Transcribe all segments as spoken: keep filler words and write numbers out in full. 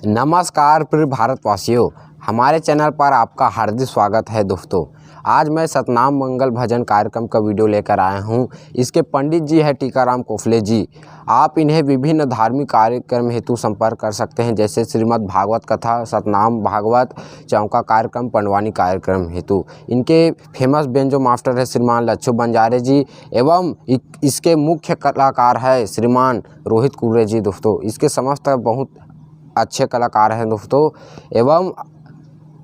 नमस्कार प्रिय भारतवासियों, हमारे चैनल पर आपका हार्दिक स्वागत है दोस्तों। आज मैं सतनाम मंगल भजन कार्यक्रम का वीडियो लेकर आया हूँ। इसके पंडित जी है टीकाराम कोफले जी। आप इन्हें विभिन्न धार्मिक कार्यक्रम हेतु संपर्क कर सकते हैं, जैसे श्रीमद् भागवत कथा, सतनाम भागवत, चौका कार्यक्रम, पंडवानी कार्यक्रम हेतु। इनके फेमस बेंजो मास्टर है श्रीमान लच्छू बंजारे जी एवं इ-, इसके मुख्य कलाकार है श्रीमान रोहित कुर्रे जी। दोस्तों, इसके समस्त बहुत अच्छे कलाकार हैं दोस्तों, एवं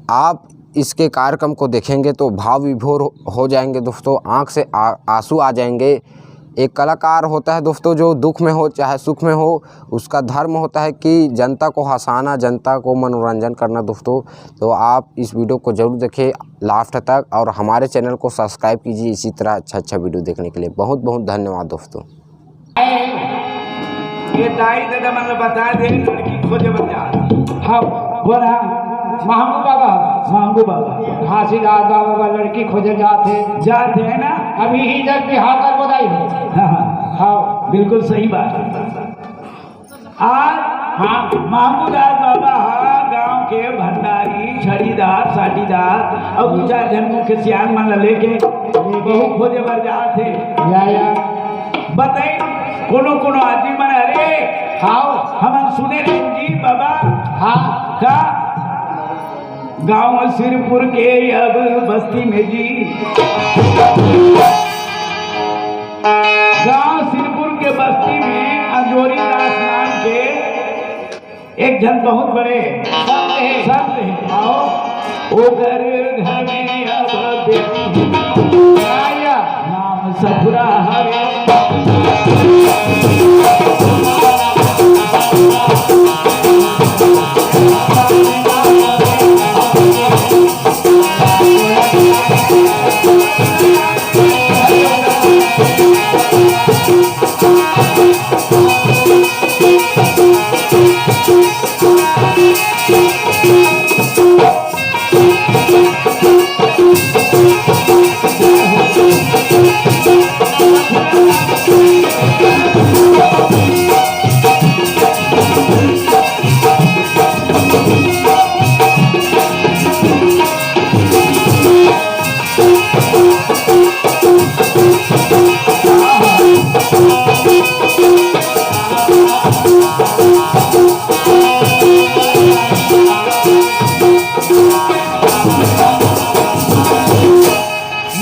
आप इसके कार्यक्रम को देखेंगे तो भाव विभोर हो जाएंगे दोस्तों, आँख से आ-, आंसू आ जाएंगे। एक कलाकार होता है दोस्तों, जो दुख में हो चाहे सुख में हो, उसका धर्म होता है कि जनता को हंसाना, जनता को मनोरंजन करना दोस्तों। तो आप इस वीडियो को जरूर देखें लास्ट तक और हमारे चैनल को सब्सक्राइब कीजिए इसी तरह अच्छा अच्छा वीडियो देखने के लिए। बहुत बहुत धन्यवाद दोस्तों। ये दाई ददा मन ल बता दे, लड़की खोजे बर जा। हाँ, बोला। महंगू बाबा। महंगू बाबा। घासीदास बाबा बर लड़की खोजे जात हे। जात हे ना? अभी ही जब बिहाव कर बोलाई हो। हाँ, हाँ। हाँ। बिल्कुल सही बात। आज हाँ। महंगू दास बाबा हा गांव के भंडारी, छड़ीदार, साटीदार और दू चार झन मुख्य सियान मन ल लेके बहू खोजे बर जात हे। या, या। बताई, कोनो कोनो आदमी मन, "अरे, हाव। हमन सुने रहेन जी बाबा।" हाँ। का? गांव सिरपुर के अब बस्ती में जी, गांव सिरपुर के बस्ती में अंजोरी दास नाम के एक झन बहुत बड़े संत हे। संत हे। आओ, ओकर घर में अब बेटी हे। आया। नाम सफुरा हवे।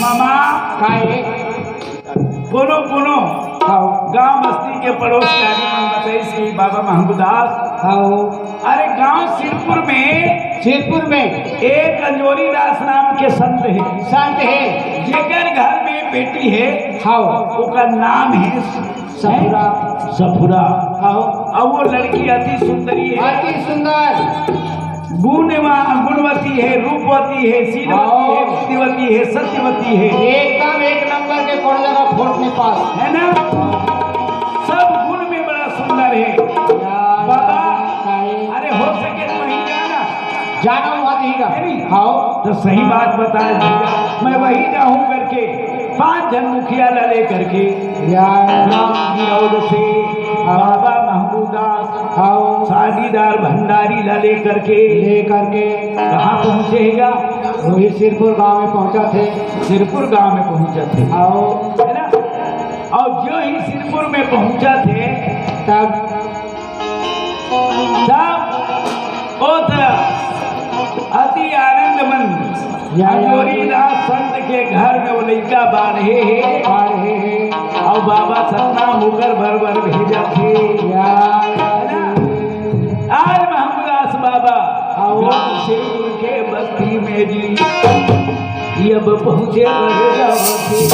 मामा, काय? कोनो कोनो हाँ। गांव बस्ती के पड़ोस के आदमी मन बताइस कि बाबा महंगू दास, हाँ। अरे गांव सिरपुर में, सिरपुर में एक अंजोरी दास नाम के संत हे। संत हे। जेकर घर में बेटी हे, हाँ। ओकर नाम हे सफुरा। सफुरा। हाँ। और वो लड़की अति सुंदरी हे। अति सुंदर। गुणवा-, गुणवती हे, रूपवती हे, शीलवती हे, हाँ। बुद्धिवती हे, सत्यवती हे। एकदम एक नंबर के, कोनो जगह खोट नहीं पास। हे ना? सब गुण में बड़ा सुंदर हे। या, बाबा, या, अरे हो सके तो वहीं जाना। जाना हुआ नहीं का? हे नहीं? हाँ। तो सही बात बताए भैया, मैं वहीं जाऊं करके पांच झन मुखिया ला ले करके या। राम गिरौद से हाँ। बाबा महंगू दास हाँ। साझीदार भंडारी ला ले करके ले करके कहाँ पहुँचेगा? वही सिरपुर गांव में पहुँचा थे। सिरपुर गांव में पहुँचा थे। आओ। है ना? और जो ही सिरपुर में पहुँचा थे, तब तब ओ त अति आनंद मन या, या। अंजोरी दास संत के घर में वो लइका बाढ़े हे। बाढ़े हे। और बाबा सतनाम होकर भर भर भेजत हे। या। है ना? आज महंगू दास बाबा आओ। गांव सिरपुर के बस्ती में जी, ये अब पहुंचे बर जावत हे।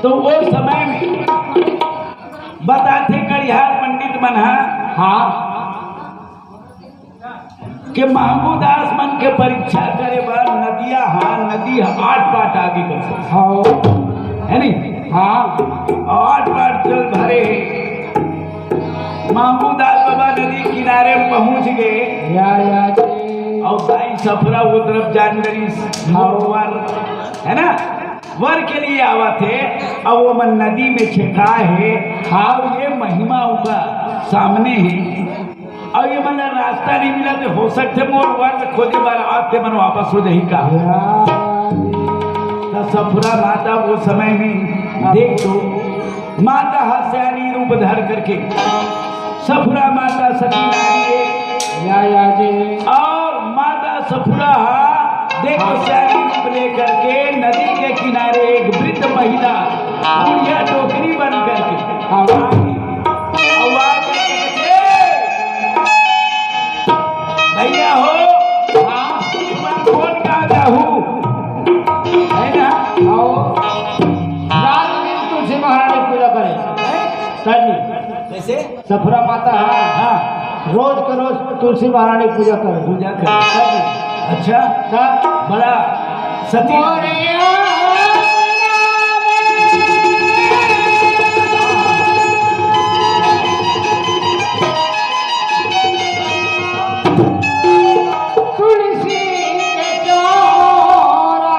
तो वो समय में बताथे कड़िहार पंडित मन ह हाँ। के महंगू दास मन के परीक्षा करे बर नदिया ह, नदी ह आठ पाट आगे कर सकत हे। हाँ। है नी? हाँ। आठ पाट जल भरे हे। महंगू दास बाबा नदी किनारे में पहुंच गए। या, या जी। अउ दाई सफरा वो तरफ जान डरिस, हाँ। मोर वर, है ना, वर के लिए आवत हे। अउ वो मन नदी में छेकाए हे। हाँ। ये महिमा उनका सामने हे। अउ ये मन ला रास्ता नहीं मिला, तो हो सकथे मोर वर खोजे बर आवत हे, मन वापस हो जाही का। या। त सफरा माता वो समय में देख तो माता ह सयानी रूप धर करके, सफरा माता सती नारी हे। या, या जी। अउ माता सफरा ह देख हाँ। सयानी रूप लेकर के नदी के किनारे एक वृद्ध महिला बुढ़िया डोकरी बन करके हाँ। अउ आ करके कथे, "भैया हो, हाँ। तुम्हारा कौन कहाँ जाहू?" है ना? आओ। रात दिन तुलसी महारानी पूजा करे। हैं? सर जी। कैसे? सफरा माता ह। हाँ। रोज के रोज तुलसी महारानी पूजा करे। पूजा करे। सर जी। अच्छा। सर। बड़ा सती तुलसी के चौरा,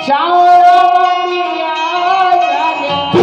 चौरा दिया जले।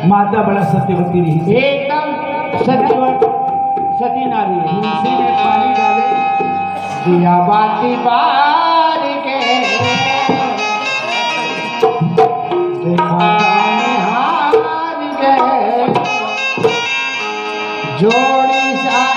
माता बड़ा सत्यवती रहिस। एकदम सत्यवती, सती नारी। तुलसी में पानी डाले। दिया बाती बार के, देखा हार के। जोड़ी सा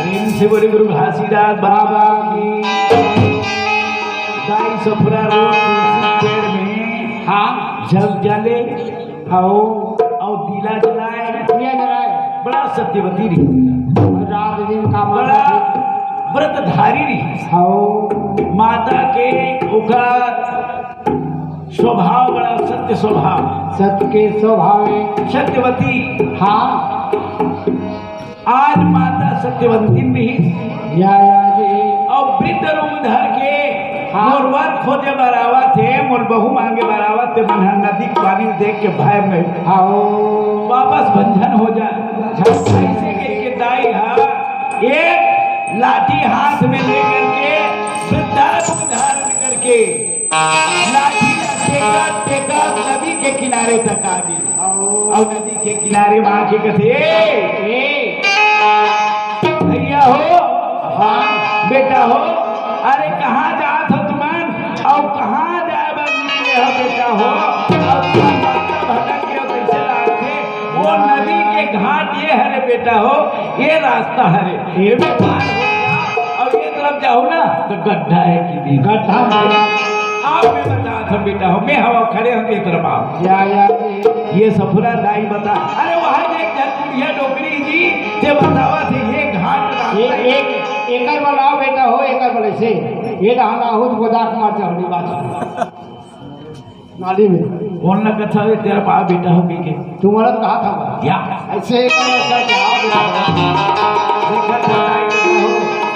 प्रेम से बोले गुरु घासीदास बाबा की। दाई सफरा रोज तुलसी पेड़ में हाँ। जल जले। हाँ। अउ दीला जलाए। दिया जलाए। बड़ा सत्यवती रहिस। रात दिन का बड़ा माता व्रतधारी रहिस। हाँ। माता के ओकर स्वभाव बड़ा सत्य स्वभाव। सत्य के स्वभाव है। सत्यवती। हाँ। आज माता सत्यवंती रहिस। या, या जी। अउ वृद्ध रूप धर के हाँ। मोर वर खोजे बर आवत हे, मोर बहू मांगे बर आवत हे, मन ह नदी के पानी देख के भय में हाँ। वापस बंझन हो जा। ऐसे कहिके दाई ह एक लाठी हाथ में लेकर के, वृद्धा रूप धारण करके लाठी ला टेकत टेकत नदी के किनारे तक आ गे। अउ नदी के किनारे म आके कथे, "ए, ए, भैया हो, हाँ, बेटा हो, अरे कहाँ जात हो तुमन? अउ कहाँ जाए बर निकले हो बेटा हो? अउ तुमन रास्ता भटक गे हो, कइसे लागथे? वो नदी के घाट ये हरे बेटा हो, ये रास्ता हरे, ये पार हो जाओ, अउ ये तरफ जाओ ना तो गड्ढा है कि नहीं?" गड्ढा में। आप मैं बतात हँव बेटा हो, मैं हवा खड़े हँव, ये तरफ आओ। या, या, ये सफुरा दाई बता, अरे वहाँ एक झन बुढ़िया डोकरी जी, ते बतावत हे, ये घाट रास्ता ये, है। एक, एकर बनाओ बेटा हो, एकर बने से, ये डहान आहू त गोदाक मार जाओ, नहीं बात। नाली में। कौन ना कथा है तेरा बाप बेटा हो के? तू मरत कहा था बा? या। ऐसे ही करो, ऐसा क्या? आओ बेटा। देखा था, आई बेटा हो।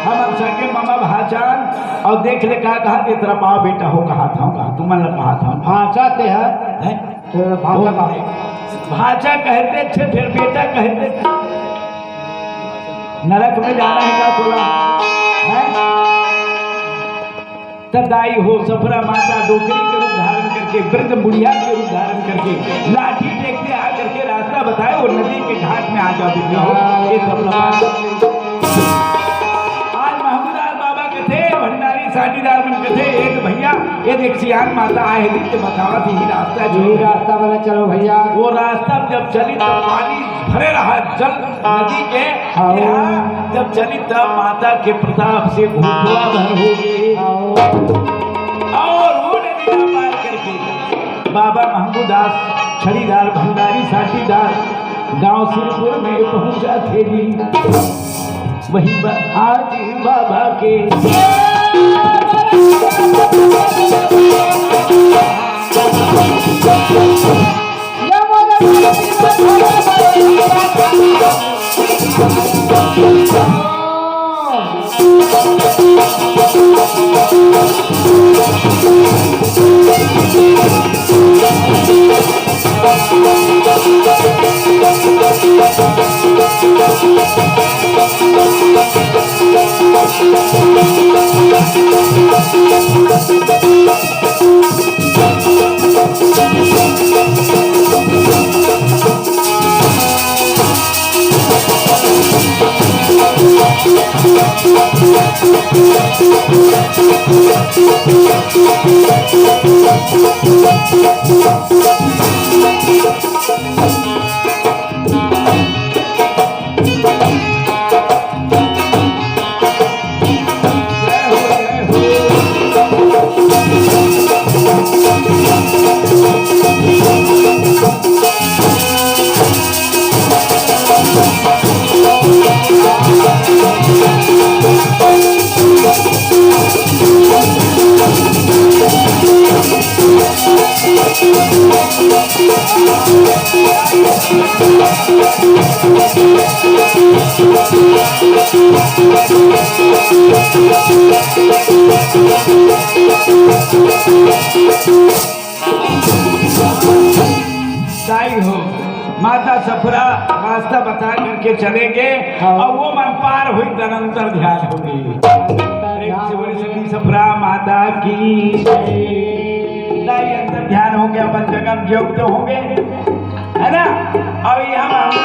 हम हम सगे मामा भाचान, अउ देख ले का कहा के तेरा बाप बेटा हो कहा था, कहा, तुमन ला कहा था। हाँ, चाहते हैं। हैं? तेरा भाषा का। भाचा कहते थे, फिर बेटा कहते थे। नरक में जाना है का तोला? हैं? त दाई हो, सफुरा माता डोकरी के रूप धारण करके, वृद्ध बुढ़िया के रूप धारण करके, लाठी टेकते आ करके रास्ता बताए, वो नदी के घाट में आ जाओ बेटा हो। ये सब लबान। आज महमूदास बाबा कथे, भंडारी साटीदार मन कथे, "एक भैया, ये देख सियान माता आए हे, ते बतावत हे, यही रास्ता जो यही रास्ता बना, चलो भैया।" वो रास्ता जब चली तब पानी भरे रहा, जल नदी के। हाँ। यहाँ जब चली तब माता के प्रताप से घुटवा भर हो गए। हाँ। और वो नदी पार करके बाबा महमूदास छड़ीदार भंडारी साटीदार गांव सिरपुर में पहुंचा थे जी। वही बा-, आज बाबा के सही हो। माता सफुरा रास्ता बता करके चले गए। हाँ। और वो मन पार हुई, तदंतर ध्यान हो गई। प्रेम से बोले सखी सफुरा माता की। दाई अंतर ध्यान हो गया, अपन जगह योग तो हो गए, है ना? और यहाँ माता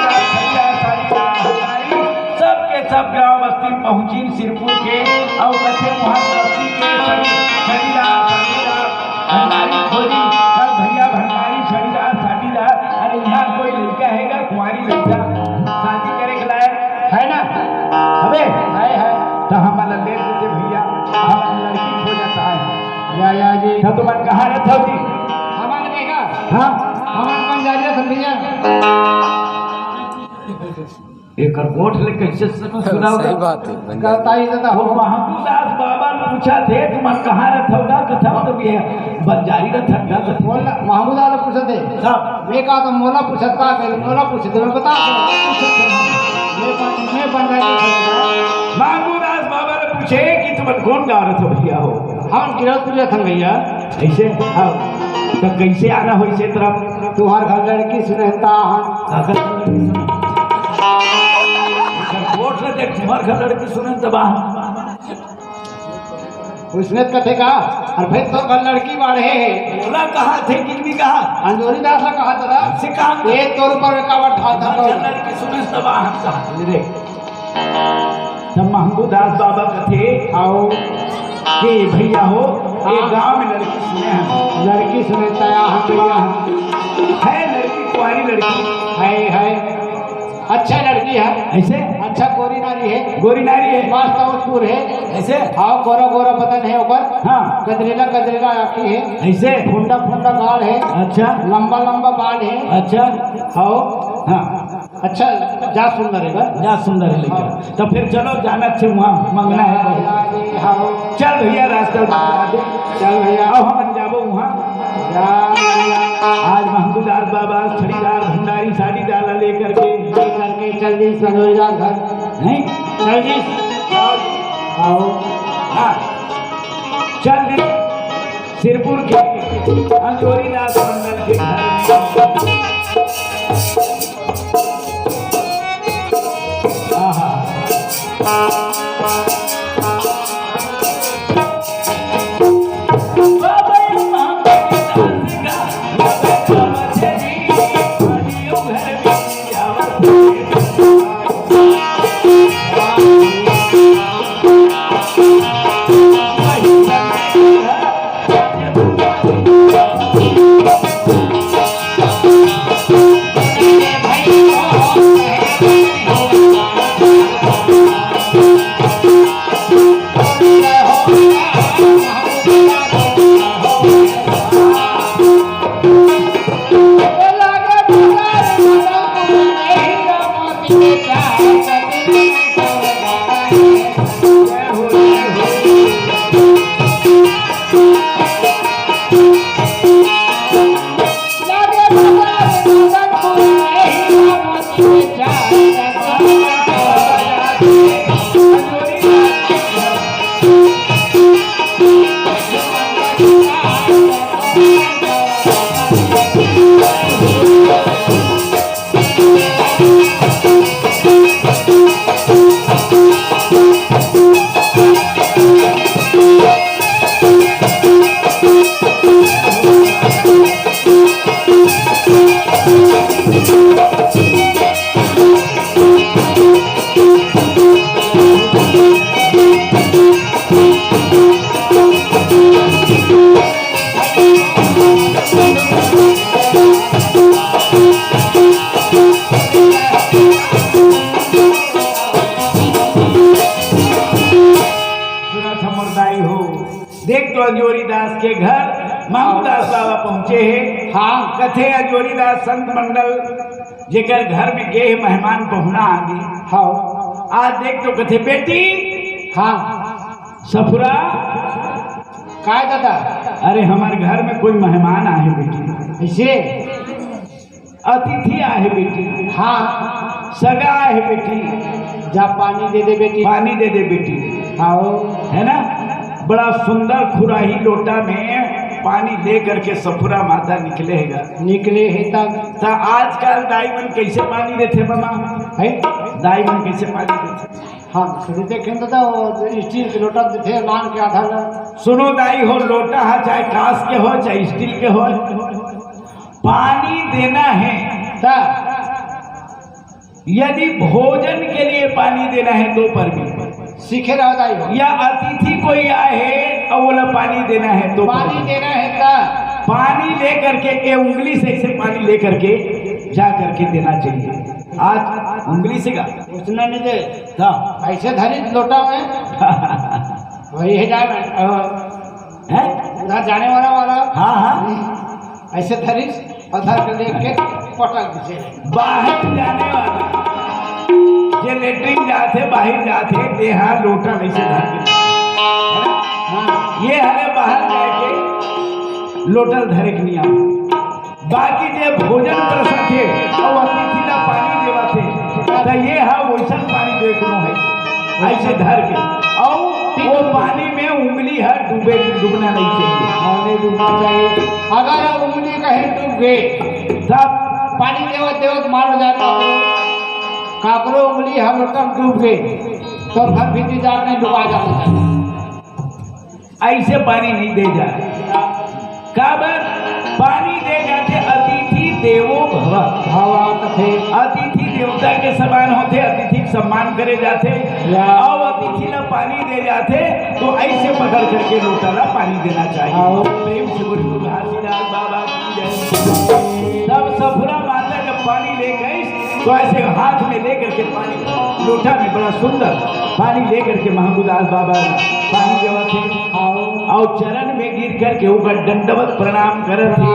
सबके सब गांव बस्ती पहुंची सिरपुर के, और कथे वहाँ बस्ती के सभी छड़ीदार, साटीदार, भंडारी खोजी, सब भैया भंडारी, छड़ीदार, साटीदार, अरे यहाँ कोई लड़का हैगा, कुंवारी लड़का, शादी करे के लायक है ना? अबे, है, है। तो हमारा ले लेते भैया, हमारा लड़की खो जाता है। या, या जी। तो तुमन कहाँ रहत हो जी? हमारे देखा? हाँ। हमारे बंजारी है भैया। एकर गोठ ले कैसे सुनाओ? सही बात है, बंजारी। कहता ही रहता हो। महमूदास बाबा ने पूछा थे, "तुमन कहाँ रहत हो?" का कथा तो ये बंजारी रहत हो का कथा? बोल ना, महमूदास ने पूछा थे। हाँ। मैं कहा तो मोला पूछत का, मोला पूछत मैं बता। मैं बन-, मैं बंजारी रहत हो। महमूदास बाबा ने पूछे कि "तुमन कौन गाँव रहत हो भैया हो?" हम गिरौदपुर रहत हन भैया। ऐसे? हाँ। तो कैसे आना हो इसे तरफ? तुम्हार घर लड़की सुनहता हाँ। अगर एकर गोठ देख, तुम्हार घर लड़की सुने तबाह। उसने कथे का, अरे भाई, तो घर लड़की बाढ़े हे। बोला कहा थे, कितनी कहा? अंजोरी दास ला कहा था ना? से काम ये तोर ऊपर रुकावट था, था, तुम्हार घर तो। लड़की सुने तबाह हम कहा, ले रे। तब महंगू दास बाबा कथे, आओ। कि भैया हो, ये हाँ। गांव में लड़की सुने हैं। लड़की सुने तया हम भैया हम। है लड़की, कुंवारी लड़की। है, है। अच्छा लड़की है। ऐसे? अच्छा गोरी नारी है। गोरी नारी है। मस्त और फूर है। ऐसे? हाँ, गोरा गोरा बदन है ओकर। हाँ। गजरेला गजरेला आँखी है। ऐसे? फुंडा फुंडा गाल है। अच्छा। लंबा लंबा बाल है। अच्छा। हाँ। हाँ। अच्छा, जा सुंदर है बा। जा सुंदर है लइका। हाँ। तो फिर चलो, जाना छे वहाँ, मंगना है बहुत। हाँ। चल भैया, रास्ता बता दे। चल भैया। अब हम जाबो वहाँ। जा। आज महमूदार बाबा, छड़ीदार भंडारी, साड़ी डाला लेकर के। लेकर के चल दी सनोरिया घर। नहीं? चल दी। आओ। हाँ। चल दी। सिरपुर के अंजोरी दास मंडल के घर में। आहा। सुनत हमर दाई हो, देख तो अंजोरी दास के घर महमूदास बाबा पहुंचे हे। हाँ। कथे अंजोरी दास संत मंडल जेकर घर में गे हे, मेहमान पहुना आगे। हाँ। आज देख तो कथे, "बेटी।" हाँ। "सफुरा।" "काय दादा?" "अरे, हमर घर में कोई मेहमान आहे बेटी।" "ऐसे?" "अतिथि आहे बेटी।" हाँ। "सगा आहे बेटी।" "जा पानी दे दे बेटी।" "पानी दे दे बेटी।" हाँ। है ना? बड़ा सुंदर खुराही लोटा में पानी ले करके सफुरा माता निकले हे गा। निकले हे तब। त आजकल दाई मन कैसे पानी देथे मामा? है? दाई मन कैसे पानी देथे? हाँ, सुनी देखे तो, तो स्टील के लोटा देथे, लान के आधा ला। सुनो दाई हो, लोटा हा चाहे कांस के हो, चाहे स्टील के हो, पानी देना है। त यदि भोजन के लिए पानी देना है तो परबे। सीखे रहो दाई हो। या अतिथि कोई आए है और बोला पानी देना है तो पानी परबे। देना है त पानी ले करके, ये उंगली से ऐसे पानी ले करके जा करके देना चाहिए। आज उंगली से का? उतना नहीं दे। का? ऐसे धरी लोटा में। वही है जाए, अ, हैं? उधर जाने वाला, वाला। हाँ, हाँ। ऐसे धरिस, पत्थर के लेके पटक दीजिए। बाहर जाने वाला, जे लेटरिन जाथे, बाहर जाथे, ते हा लोटा वैसे धर के, है ना? हाँ। ये हरे बाहर जाके लोटा धरे के नियम। बाकी जे भोजन परसथे अउ अतिथि ला पानी देवथे, त ये हा वैसन पानी दे कोनो है। ऐसे धर के, अउ वो पानी में उंगली ह डूबे, डूबना नहीं चाहिए। हाँ, नहीं डूबना चाहिए। अगर वो उंगली कहीं डूब गए, तब पानी देवत देवत मार हो जाता हो। काकरो उंगली ह लोटा म डूब गे, तोर घर भीतरी जाके नहीं डुबा जाना चाहिए। ऐसे पानी नहीं दे जाए। काबर? पानी दे जाथे, अतिथि देवो भव। भव कथे। अतिथि देवता के समान होथे, अतिथि के सम्मान करे जाथे। या। अउ अतिथि ला पानी दे जाथे, तो ऐसे पकड़ करके लोटा ला पानी देना चाहिए। हाँ। प्रेम से बोलिए, घासीदास बाबा की जय। तब सफुरा माता जब पानी ले गई, तो ऐसे हाथ में लेकर के पानी, लोटा में बड़ा सुंदर पानी लेकर के महंगूदास बाबा पानी देवत हे। अउ चरण में गिर करके ओकर दंडवत प्रणाम करत हे।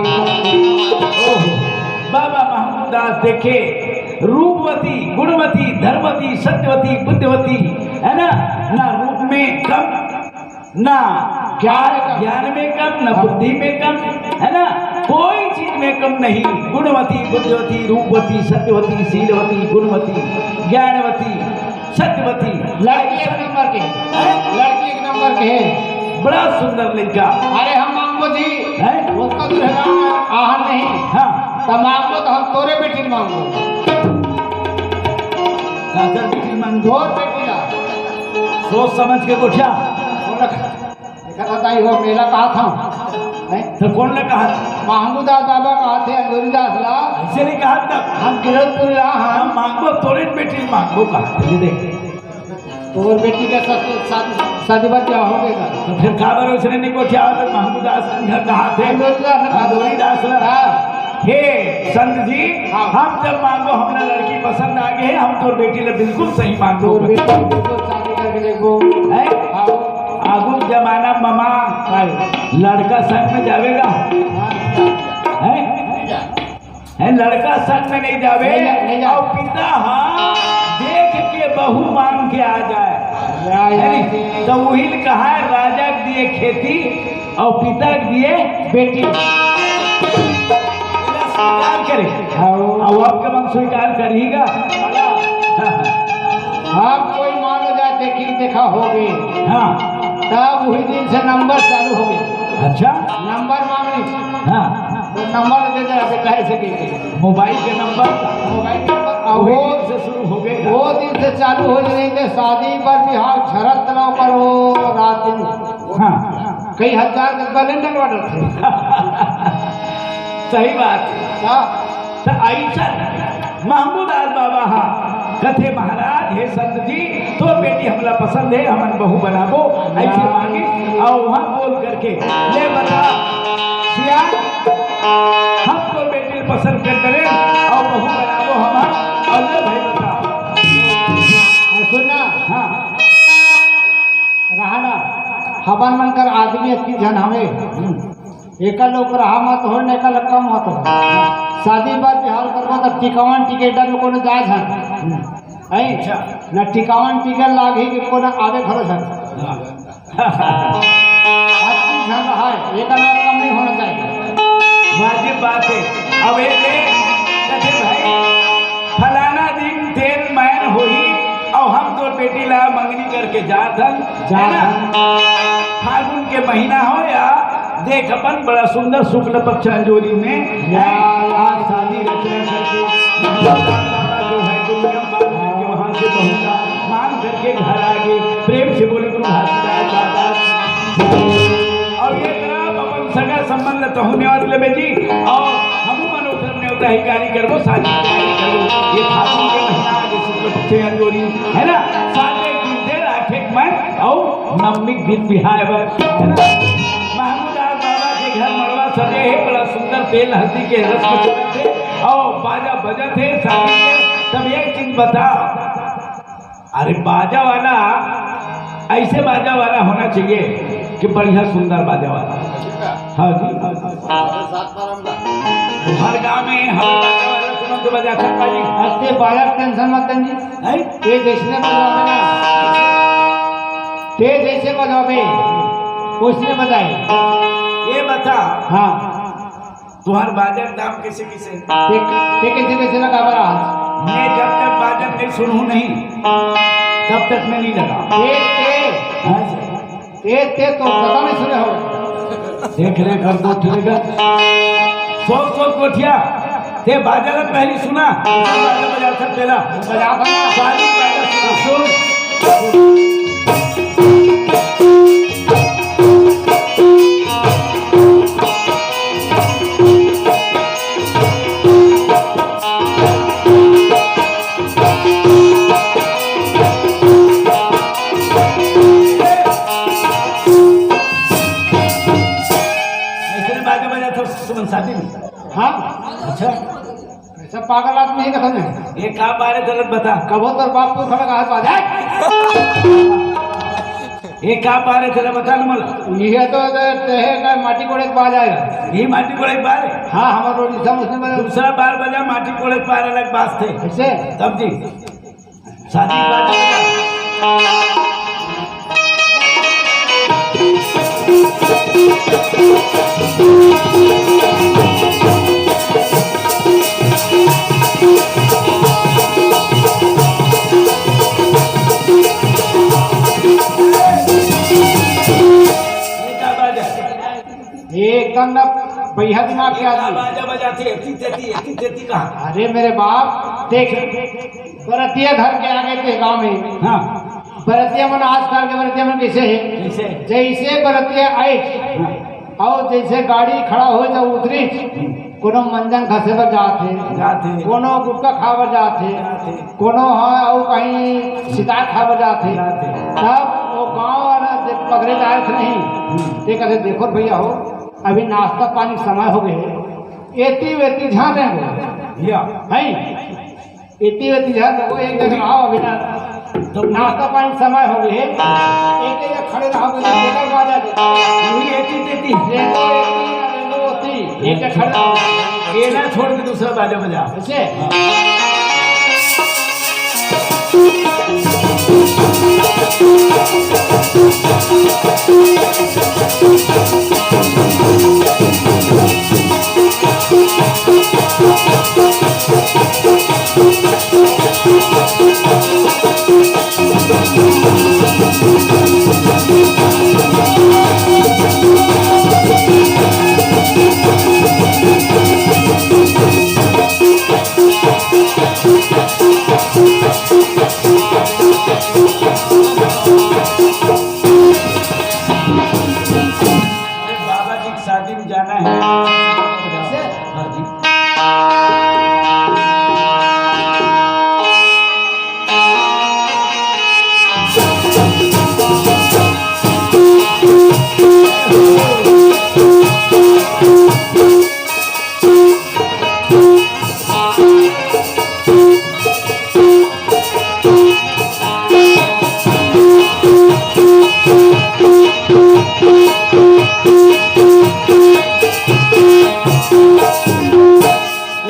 ओहो, बाबा महंगूदास देखे, रूपवती, गुणवती, धर्मवती, सत्यवती, बुद्धिवती, है ना, ना रूप में कम, ना ज्ञान, ज्ञान में कम, ना बुद्धि में कम, है ना, कोई चीज में कम नहीं। गुणवती, बुद्धिवती, रूपवती, सत्यवती, शीलवती, गुणवती, ज्ञानवती, सत्यवती। लड़की एक नंबर के, हैं? लड़की एक नंबर के है। बड़ा सुंदर लड़का। अरे हम मांगो जी, हैं? उसका दूर है ना, आहन नहीं। हाँ। तो मांगो तो हम तोरे बेटी मांगो। काकर बेटी मांगो? तोर बेटी ना। सोच समझ के गोठिया। देखा था ताई हो मेला कहा था, हैं? तो कौन ने कहा? महमूदास बाबा कहा थे अंजोरी दास ला। ऐसे नहीं कहा था। हम गिरफ्त ला, हम हम मांगो तोरे बेटी मांगो कहा थे, ये देख। तोर बेटी के साथ शादी, शादी बात क्या हो गएगा? तो फिर काबर उसने नहीं गोठिया तो महमूदास घर कहा थे? अंजोरी दास ने कहा। अंजोरी दास ला। हाँ। हे संत जी, हाँ। हम जब मांगो, हमरा लड़की पसंद आ गई है, हम तोर बेटी ले बिल्कुल सही मांगो। तोर बेटी बिल्कुल शादी करके देखो। हैं? हाँ। आगू के जमाना ममा, हाँ। लड़का संग में जावेगा? हाँ। हैं? हैं? लड़का संग में नहीं जावे। नहीं जा-, नहीं जा। और पिता, हाँ, देख के बहू मांग के आ जाए। या, या, है नहीं? या। तो वही ने कहा है, राजा के दिए खेती और पिता के दिए बेटी। स्वीकार करे। हाँ। अब आपके मन स्वीकार करिएगा। आप कोई मानो जा देखी देखा होगी। हाँ। तब वही दिन से नंबर चालू हो गए। अच्छा। नंबर मांगनी। हाँ। तो नंबर दे दे, अबे कहे से दे दे। मोबाइल के नंबर। मोबाइल के नंबर। आ, वही वो दिन से शुरू हो गए। वो दिन से चालू हो जाने के शादी पर भी हाथ झरत ना पर वो रात दिन। हाँ। कई हजार के कैलेंडर ऑर्डर थे। सही बात। का? त अइसन महमूदास बाबा हा कथे, महाराज, हे संत जी, तोर बेटी हमला पसंद हे, हमन बहू बनाबो, अइसे मांगिस, अउ वहाँ बोल करके, ले बता, सियान, हम तोर बेटी ल पसंद कर डरेन, अउ बहू बनाबो हमन, अउ ले भाई बता। अउ सुन ना, हाँ। रहा ना, हमन मन कर आदमी अतकी झन हवे। हम्म। एकर लोग रहा मत हो, न एकर लग कम मत हो। शादी बात बिहाव करबो त टिकावन टिकट में कोनो जाय झन। हम्म। है? अच्छा। न टिकावन टिकट लागही कि कोनो आवे घरो झन। हाँ। अतकी झन रहा, एकर लग कम नहीं होना चाहिए। वाजिब बात है। अब ये दे, कथे भाई, फलाना दिन तेल मैन होही, अउ हम तोर बेटी ला मंगनी करके जात हन, जात है ना? हन। फागुन के महीना हो या देख अपन बड़ा सुंदर शुक्ल पक्ष अंजोरी में या, या। आज शादी रचना करके जो है दुनिया बाबा के वहाँ से पहुँचा, मांग करके घर आ गए। प्रेम से बोले गुरु घासीदास बाबा। अउ ये तरफ अपन सगा संबंध तहु नेवत लेबे जी, अउ हमू मन उधर नेवता ही गाड़ी करबो, शादी की तैयारी करबो। ये फागुन के महीना आगे शुक्ल पक्ष अंजोरी, है ना? सात एक दिन दे राखे मैं, अउ नवमी के दिन बिहाय बर, है ना? महमूदास बाबा के घर मड़वा सजे हे, बड़ा सुंदर तेल हल्दी के रस्म चलत हे, अउ बाजा बजत हे शादी के। तब एक चीज बता, अरे बाजा वाला, ऐसे बाजा वाला होना चाहिए कि बढ़िया सुंदर बाजा वाला। हाँ जी। हर गांव में हर बाजा वाला तुरंत बजा सकता जी। अरे बाजा टेंशन मत लें जी। हैं? ते जैसने बजावे ना, ते जैसे बजावे, वैसने बजाए। ये बता। हाँ। तुहार बाजा के दाम कैसे कैसे? ते, ते कैसे कैसे लगा बड़ा? मैं जब तक बाजा नहीं सुनू नहीं, तब तक मैं नहीं लगा। ते, ते, हाँ जी। ते, ते तो पता नहीं सुने हो। देख ले, कर दो, ठीक है। सोच, सोच, गोठिया। ते बाजा ला पहली सुना, बाजा बजाथस तेला। बजाथस ना। शादी बाजा सुना। सुन। ऐसे बाजा बजाथस सुमन शादी में। हाँ। अच्छा। ऐसा पागल आदमी है कथन है। ये का बारे चलत बता। कबो तोर बाप को खड़ा कहा बाजा। ये का बारे चलत बता न मला। ये तो ते, ते है का माटी कोड़े के बाजा है। ये माटी कोड़े के बारे? हाँ, हमारे रोड इसम उसने बजा। दूसरा बार बजा, माटी कोड़े के बारे अलग बात थे। ऐसे? तब जी। शादी बाजा। एकदम ना बढ़िया दिमाग के आदमी। बाजा बजाते, एती तेती, एती तेती कहा। अरे मेरे बाप, देख, बरतिया धर के आ गए थे गांव में। हाँ। बरतिया मन आजकल के बरतिया मन कैसे है? कैसे? जैसे बरतिया आए हाँ। और जैसे गाड़ी खड़ा हो तो उतरी, हम्म। कोनो मंजन खसे बर जात है, जात है। कोनो गुटखा खा बर जात है, जात है। कोनो ह अउ कहीं सितार खा बर जात है। जात है। तब वो गांव वाला जब पकड़े जाए थे नहीं, हम्म। ते कहते, "देखो भैया हो, अभी नाश्ता पानी के समय हो गए, एती वेती ध्यान रहे।" या। है? एती वेती ध्यान रखो, एक जगह आओ अभी ना। तो नाश्ता पानी समय हो गए, एक जगह खड़े रहो, कोई देखा बाजा दे। वही एती तेती। रेंगो एती, रेंगो ओती, एक जगह खड़े रहो। ये ना छोड़ के दूसरा बाजा बजा। ऐसे? हाँ। अरे बाबा जी की शादी में जाना है। हाँ जी।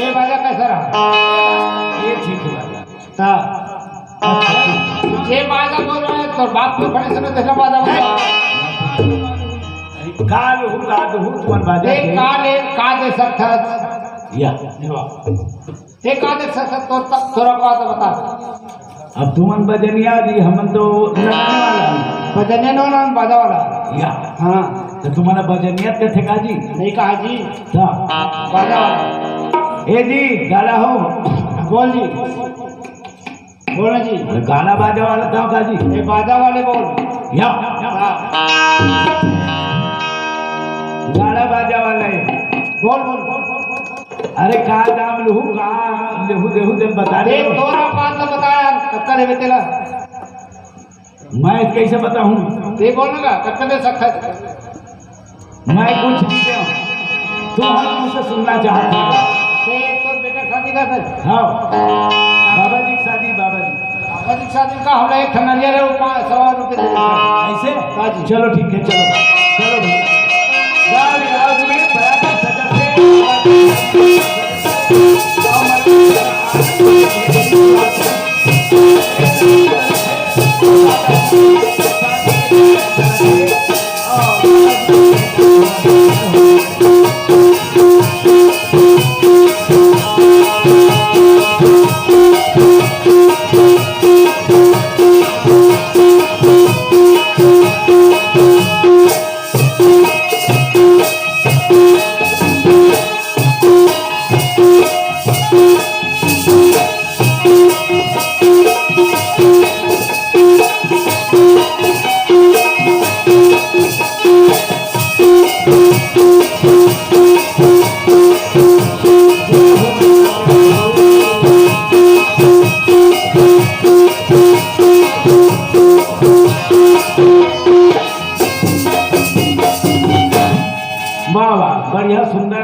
ये बाजा कैसा रहा? ये ठीक है बाजा। हाँ। ये बाजा बोल रहा है, तो बाप को खड़े समय देखा बाजा बोल रहा है। काल हूँ, काल हूँ, तुम्हारे बाजा ये के। काल है, काल दे सकता है। या। ये बात। ते का दे सकत तो त-, तोरा का तो बता। अब तुमन बजनिया जी, हमन तो नचने वाला हन। बजनिया नो ना, बाजा वाला। या। हाँ। तो तुम्हारा बजनिया के थे का जी? नहीं कहा जी। हाँ। बाजा वाला। ए जी, गाला हो। बोल जी। बोल ना जी। अरे गाला बाजा वाला था का जी? ए बाजा वाले बोल। या। हाँ। गाला बाजा वाला है। बोल, बोल, बोल, बोल, बोल। अरे का दाम लुहू, का लेहू देहू, जब बता दे। तोरा बात तो बताया, कतका लेबे तेला? मैं कैसे बताऊं? ते बोल ना, कतका दे सकत? मैं कुछ नहीं दे। तू हम तुझसे सुनना चाहता हूँ। ते तो बेटा शादी कर दे। हाँ। बाबा जी की शादी, बाबा जी। बाबा जी की शादी का हमला एक ठन नरिया रे, वो पाँच सौ रुपये दे देता है। ऐसे? हाँ जी। चलो ठीक है, चलो। चलो भैया। गाँव में बराती सजा के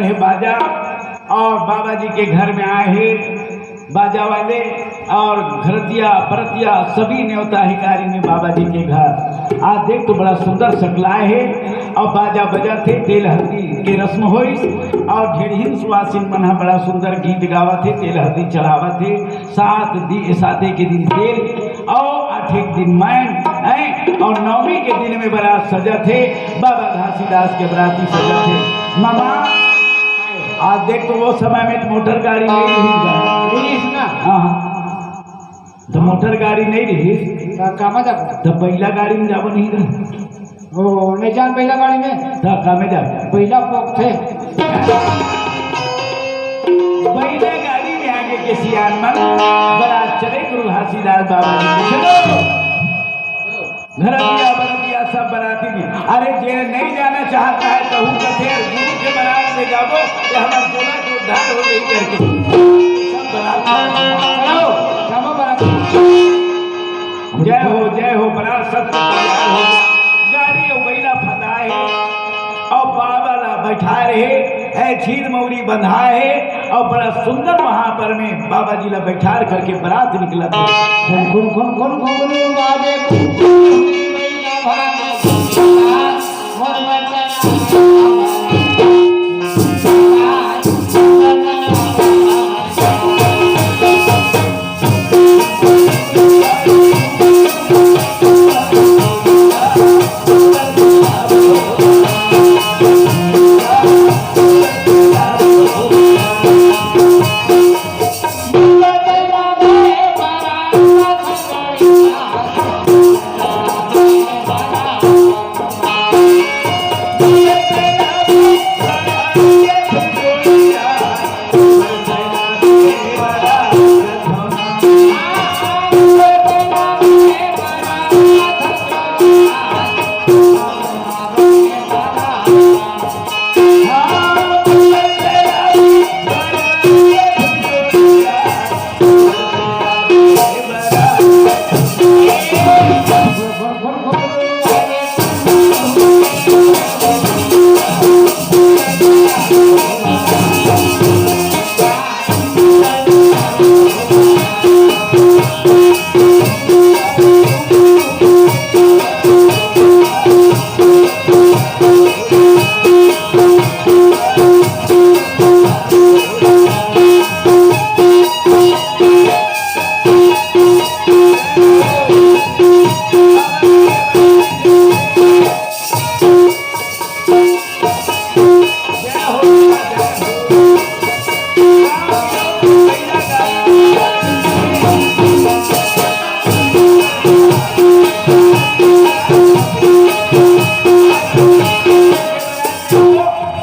हे बाजा और बाबा जी के घर में आए हे बाजा वाले और घरतिया परतिया सभी न्योता हिकारी में बाबा जी के घर। आज देख तो बड़ा सुंदर सकलाय हे और बाजा बजत हे, तेल हल्दी के रस्म होइस और ढेरहिन सुवासिन मन ह बड़ा सुंदर गीत गावत हे, तेल हल्दी चढ़ावत हे। सात दिन, साते के दिन तेल और आठे के दिन मैन, हैं? और नवमी के दिन में बरात सजत हे, बाबा घासीदास के बराती सजत हे। मामा, आज देख तो वो समय में तो मोटर गाड़ी नहीं रही था। रहिस ना। हाँ, हाँ। तो मोटर गाड़ी नहीं रही। तो कामा जाबो? तो बैला गाड़ी में जाबो नहीं रहा। ओ, नहीं जान बैला गाड़ी में? तो का में जा? बैला पोकथे। बैला गाड़ी में आगे के सियान मन, बरात चले गुरु घासीदास बाबा जी के। चलो। घरतिया बरतिया सब बराती जी। अरे, जे नहीं जाना चाहता है, तो हूँ कथे गुरु के बरात ले जाबो, ये हमार जोड़ा जोरदार हो गई करके। सब बरात चलो, जाबो बरात। जय हो, जय हो, बरात सब तैयार हो गया। गाड़ी और बैला फंदाए हे और बाबा ला बैठाए रहे, है छीर मौरी बंधाए हे और बड़ा सुंदर वहां पर में बाबा जी ला बैठार करके बरात निकलत हे। खुन, खुन, खुन, खुन, घुंघरू बाजे, खुन, खुन, खुन, बैला भागे,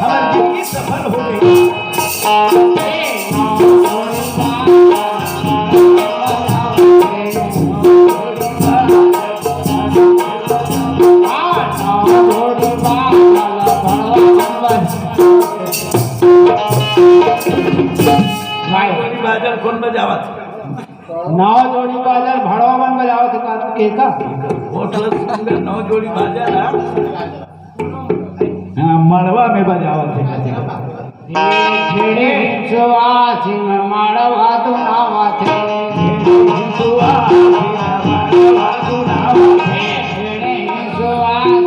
हमारी जिंदगी सफल हो गई। भाई, बाजा ल कोन बजावत? नौ जोड़ी बाजा ल भड़वा मन बजावत हे का, के का? होटल सुंदर नौ जोड़ी बाजा ना। हाँ, मड़वा में बजावत हे। ढेड़े सुवासिन मड़वा दुनावत हे। ढेड़े सुवासिन मड़वा दुनावत हे। ढेड़े सुवासिन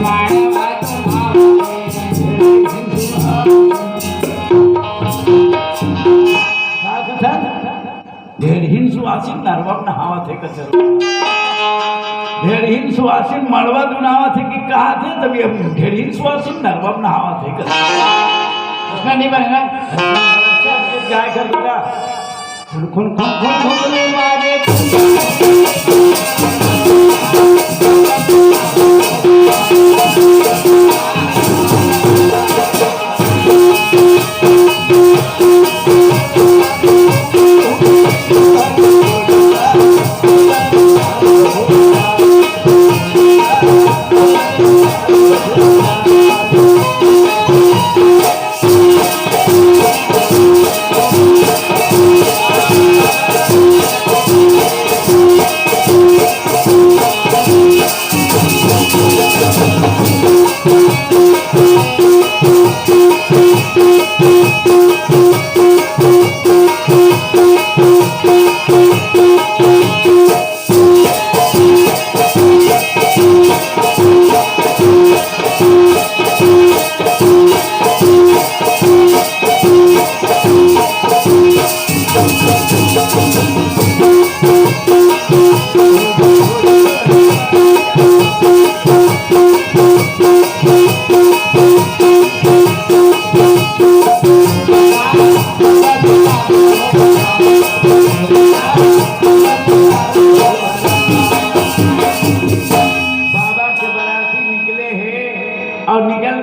मड़वा दुनावत हे। का कथन? ढेड़हिन सुवासिन नरवा म नहावत हे कचरवा। ढेड़हिन सुवासिन मड़वा दुनावत हे कि कहाथे, तभी अब ढेड़हिन सुवासिन नरवा म नहावत हे कचरवा। उसमें नहीं बनेगा। गाय कर दूंगा। खुन, खुन, खुन, खुन, खुन, खुन, बाजे।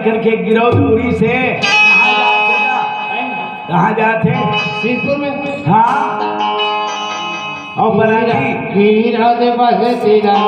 करके गिरौदपुरी से कहाँ जात हे? सिरपुर में। हाँ। अउ बराती? हीरा दे बस तेरा।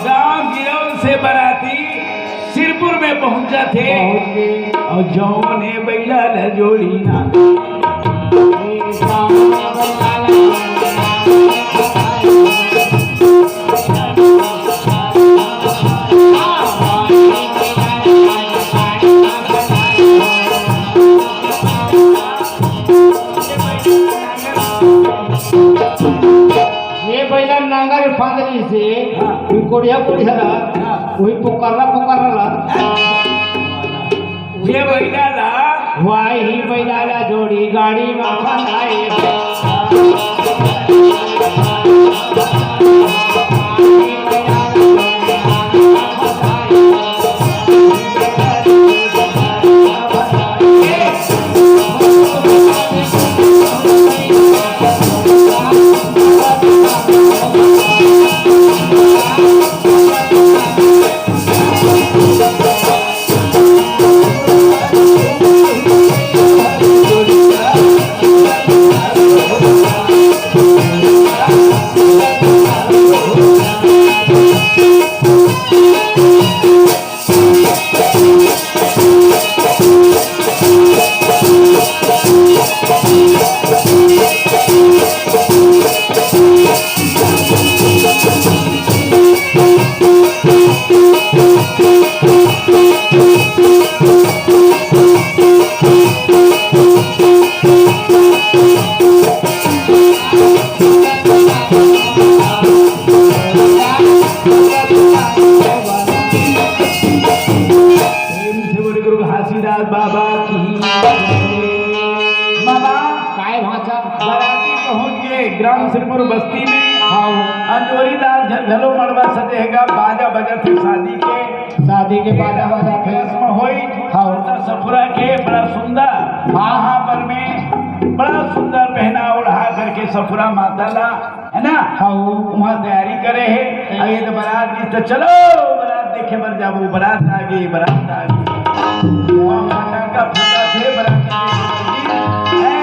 गांव गिरौद से बराती सिरपुर में पहुंचत हे। पहुंच गे। अउ जौन हे बइला ल जोड़ी ना। ये बइला नांगर फांदरी से हाँ। कोई कोड़िया कोड़िया ला, हाँ। कोई पुकारला पुकारला ला। ये बइला ला। वाई ही बइला ला जोड़ी गाड़ी में फंसाए। प्रेम से बोले गुरु घासीदास बाबा की। बाबा, काय भांचा? बराती पहुंच गे ग्राम सिरपुर बस्ती में। हाँ। अंजोरी दास घर घलो मड़वा सजे हे गा, बाजा बजत हे शादी के। शादी के बाजा बजत हे। रस्म होई। हाँ। माता सफुरा के बड़ा सुंदर। हाँ। वहाँ पर में बड़ा सुंदर पहना ओढ़ा करके सफुरा माता ला है ना? हाँ। वहाँ तैयारी करे हे। अउ ये तो बारात की तो चलो, बारात देखे बर जाबो, बारात आ गे, बारात आ गे। वहाँ फटाका फूटत हे, बारात की है।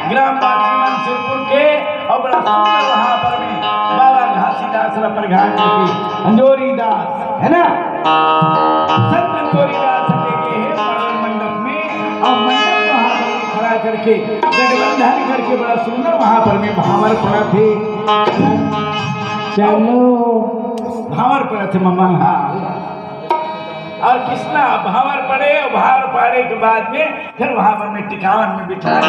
ग्रामवासी मन सिरपुर के अउ बड़ा सुंदर वहाँ पर में बाबा घासीदास ला प्रधान जी की अंजोरी दास, है ना? संत अंजोरी दास लेके हे प्रधान मंडप में, अउ मंडप वहाँ पर में खड़ा करके गठबंधन करके बड़ा सुंदर वहाँ पर में भांवर पड़त हे। चलो। भांवर पड़त हे ममा, हाँ। अउ किसना भांवर पड़े, अउ भांवर पड़े के बाद में फिर वहाँ पर में टिकावन में बिठा के,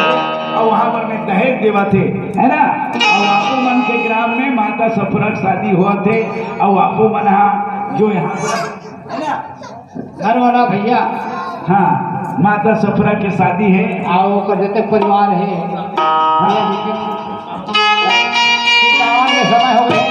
अउ वहाँ पर में दहेज देवत हे, है ना? अउ आपो मन के ग्राम में माता सफुरा के शादी होवत हे, अउ आपो मन हा जो यहाँ पर, है ना? घर वाला भैया। हाँ, माता सफुरा के शादी हे। अउ ओकर जतक परिवार हे। हाँ। समय हो गए।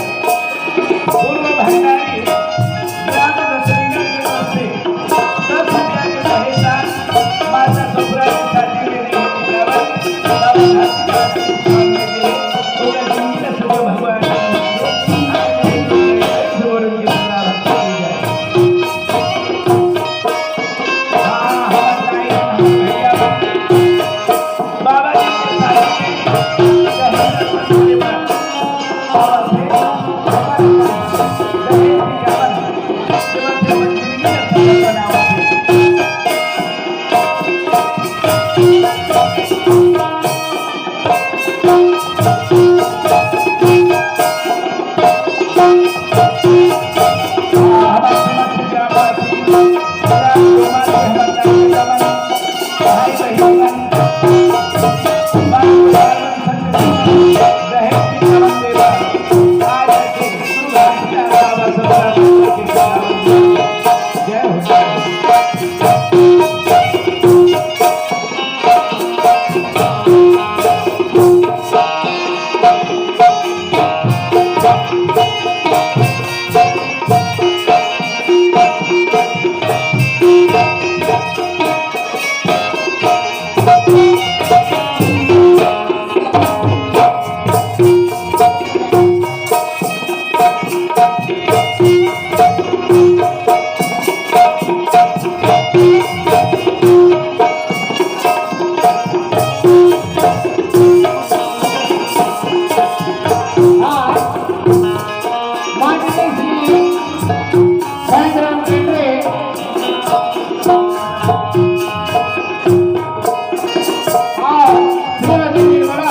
पूर्व भंडारी ग्राम दसरिया के ओर से दस रुपया के दहेज दान माता ससुरा के शादी में देहे के कारण बाबा धाम के आशीर्वाद मांगने के लिए ओकर जिंदगी में सच्चा भगवान के मंदिर में आने के लिए और उनके पुनरागमन की जाए। हाँ, हमारे भाई, हमारे भैया, बाबा जी के शादी में दहेज दान मांगने पर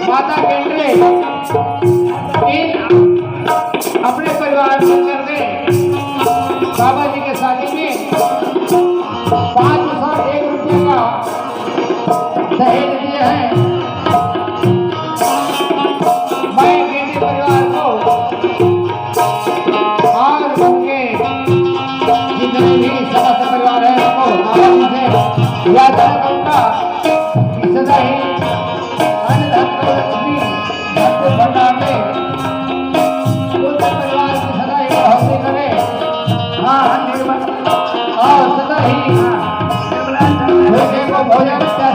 माता केंद्रे इन अपने परिवार मिलकर के बाबा जी के शादी में पाँच सौ एक रुपये का दहेज दिए हैं।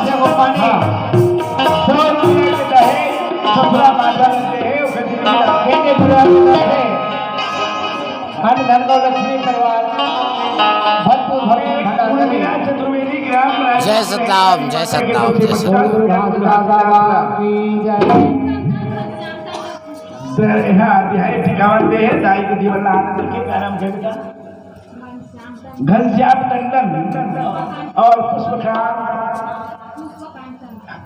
देखो पानी। हाँ। सौ रुपया के दहेज ससुरा माता देते हैं, ओकर जिंदगी ला खेते पूरा करते हैं। धन धन गौ लक्ष्मी परिवार भरपूर भरपूर भंडार करें। जय सतनाम, जय सतनाम, जय सतनाम। तो यहाँ अध्याय ठिकावन दे है, दाई के जीवन आनंद के कारण घनश्याम टंडन और पुष्पकांत,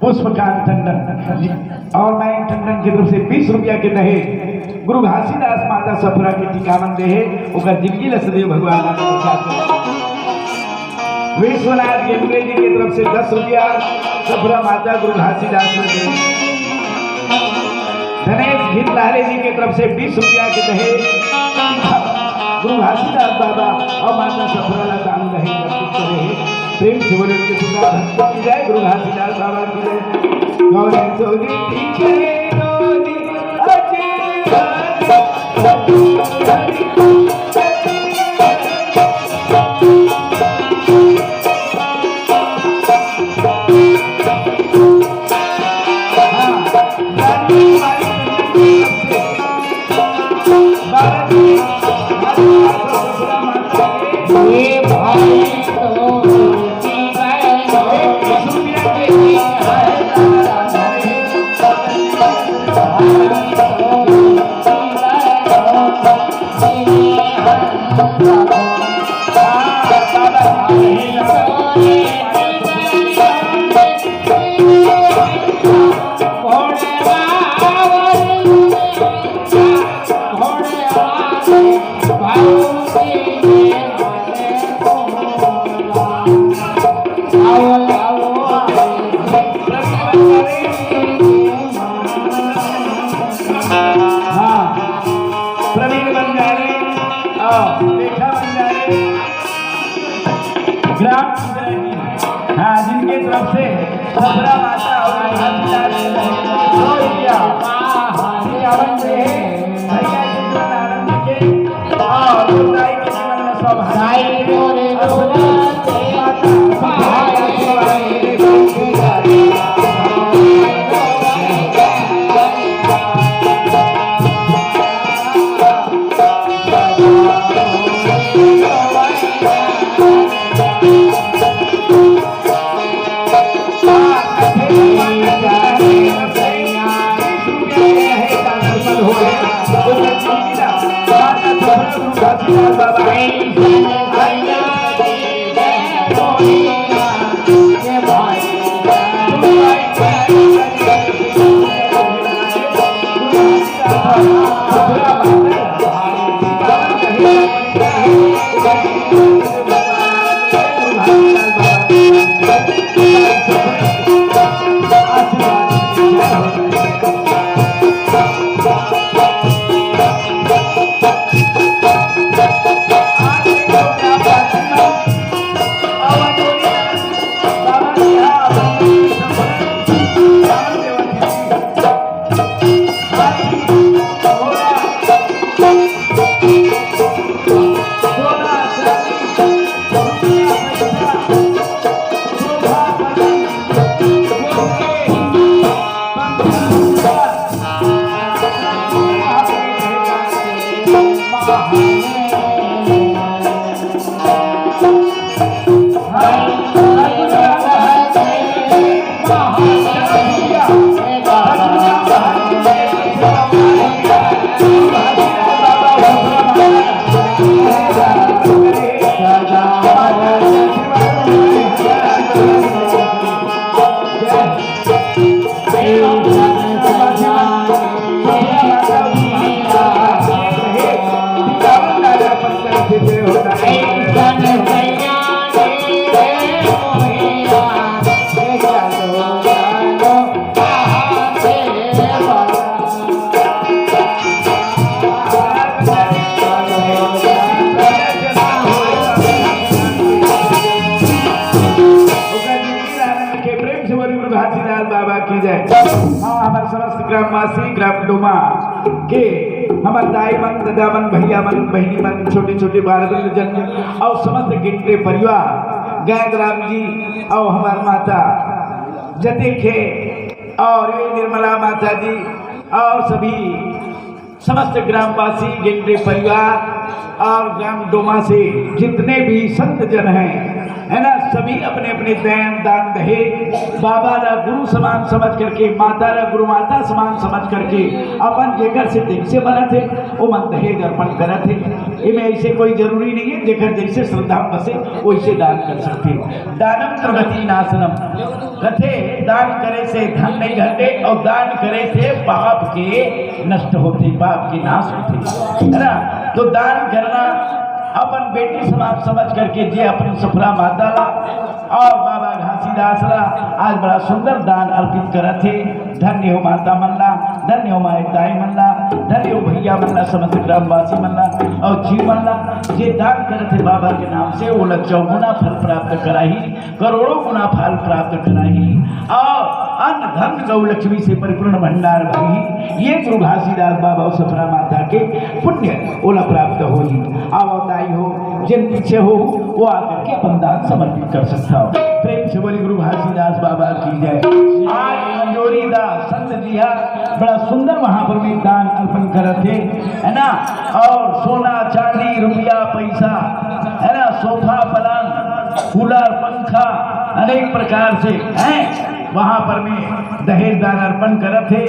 पुष्पकांत टंडन जी, और मैं टंडन की तरफ से बीस रुपया के दहेज गुरु घासीदास माता सफरा के ठिकावन दे है, ओकर जिंदगी ला सदैव भगवान आनंद चाहते हैं। विश्वनाथ गेमरे जी की तरफ से दस रुपया सफरा माता गुरु घासीदास ने दे। धनेश घितलारे जी की तरफ से बीस रुपया के दहेज गुरु घासीदास बाबा और माता सफरा ला दान दहेज अर्पित करे हैं। प्रेम से बोले उनके सुधा भक्तों की जय, गुरु घासीदास बाबा की जय। गौरी सोनी पीछे रोनी अजय हाँ, प्रवीण बंजारे और रेखा बंजारे, ग्राम पंचायती, हाँ, जिनके तरफ से सफरा माता और घासीदास सौ रुपया इनाम दे है। भैया जी, जीवन आनंद के और दाई के जीवन में सौभाग्य। प्रेम से बोली गुरु घासीदास बाबा की जय। हाँ, हमारे समस्त ग्रामवासी, ग्राम डोमा के, हमारे दाई मन, दादा मन, भैया मन, बहिनी मन, छोटे छोटे बाल वृद्ध जन और समस्त गिट्टे परिवार, गैद राम जी और हमारे माता जतेक हे और ये निर्मला माता जी और सभी समस्त ग्रामवासी, गेंडरे परिवार और ग्राम डोमा से जितने भी संत जन हैं, है ना, सभी अपने अपने दान, दान दहेज बाबा ला गुरु समान समझ करके, माता ला गुरु माता समान समझ करके अपन जेकर से जैसे बनत हे, ओमन दहेज अर्पण करत हे। एमे ऐसे कोई जरूरी नहीं है, जेकर जैसे श्रद्धा बसे वैसे दान कर सकते। दानम दुर्गति नाशनम कथे, दान करे से धन नहीं घटे और दान करे से पाप के नष्ट होथे, पाप के नाश होथे, है ना? तो दान करना अपन बेटी समान समझ करके जे अपन सफरा माता ला और बाबा घासीदास ला आज बड़ा सुंदर दान अर्पित करत हे। धन्य हो माता मन ला, धन्य हो माय दाई मन ला, धन्य हो भैया मन ला, समस्त ग्रामवासी मन ला और जीव मन ला, जे दान करत हे बाबा के नाम से, ओला चौगुना फल प्राप्त कराही, करोड़ों गुना फल प्राप्त कराही और अन्न धन गौ लक्ष्मी से परिपूर्ण भंडार भरही। ये गुरु घासीदास बाबा और सफरा माता के पुण्य ओला प्राप्त होही। आवताई हो, जिन पीछे हो, वो आकर के अपन दान समर्पित कर सकता हो। प्रेम से बोली गुरु घासीदास बाबा की जय। आज अंजोरी दास संत जी हा बड़ा सुंदर वहां पर में दान अर्पण करत हे, है ना? और सोना, चांदी, रुपया, पैसा, है ना, सोफा, पलंग, कूलर, पंखा, अनेक प्रकार से, हैं, वहां पर में दहेज दान अर्पण करत हे।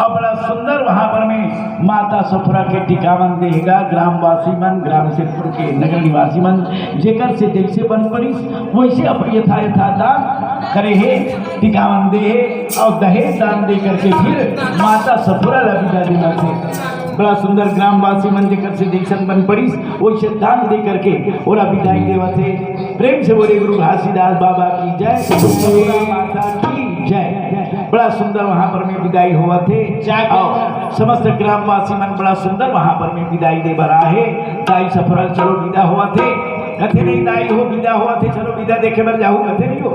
और बड़ा सुंदर वहां पर में माता सफरा के टिकावन देहगा। ग्रामवासी मन, ग्राम सिरपुर के नगर निवासी मन, जेकर से जैसे बन पड़िस वैसे अपन यथा यथा दान करे हे, टिकावन दे हे और दहेज दान दे करके फिर माता सफरा ला विदा देवत हे। बड़ा सुंदर ग्रामवासी मन जेकर से जैसन बन पड़िस वैसे दान दे करके ओला विदाई देवत हे। प्रेम से बोले गुरु घासीदास बाबा की जय, सफरा माता की जय। बड़ा सुंदर वहां पर में विदाई होवत हे। जय। और समस्त ग्रामवासी मन बड़ा सुंदर वहां पर में विदाई दे बर आहे। दाई सफरा चलो विदा होवत हे, कथे नहीं दाई हो विदा होवत हे, चलो विदा देखे बर जाहू, कथे नहीं हो।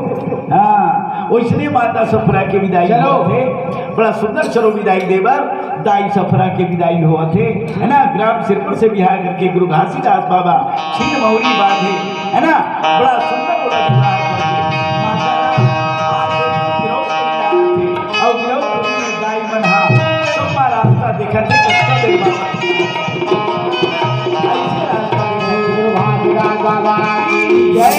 हाँ, वैसने माता सफरा के विदाई चलो। होवत हे। बड़ा सुंदर चलो विदाई दे बर दाई सफरा के विदाई होवत हे, है ना? ग्राम सिरपुर से बिहार करके गुरु घासीदास बाबा छीन मौरी बांधे, है ना? बड़ा सुंदर ओला विदाई करके माता राम आज गिरौद के विदाई होथे। और गिरौद में दाई मन हा सबका रास्ता देखत हे, कतका बेर बाबा ऐसे रास्ता देखत हे। गुरु घासीदास बाबा की जय।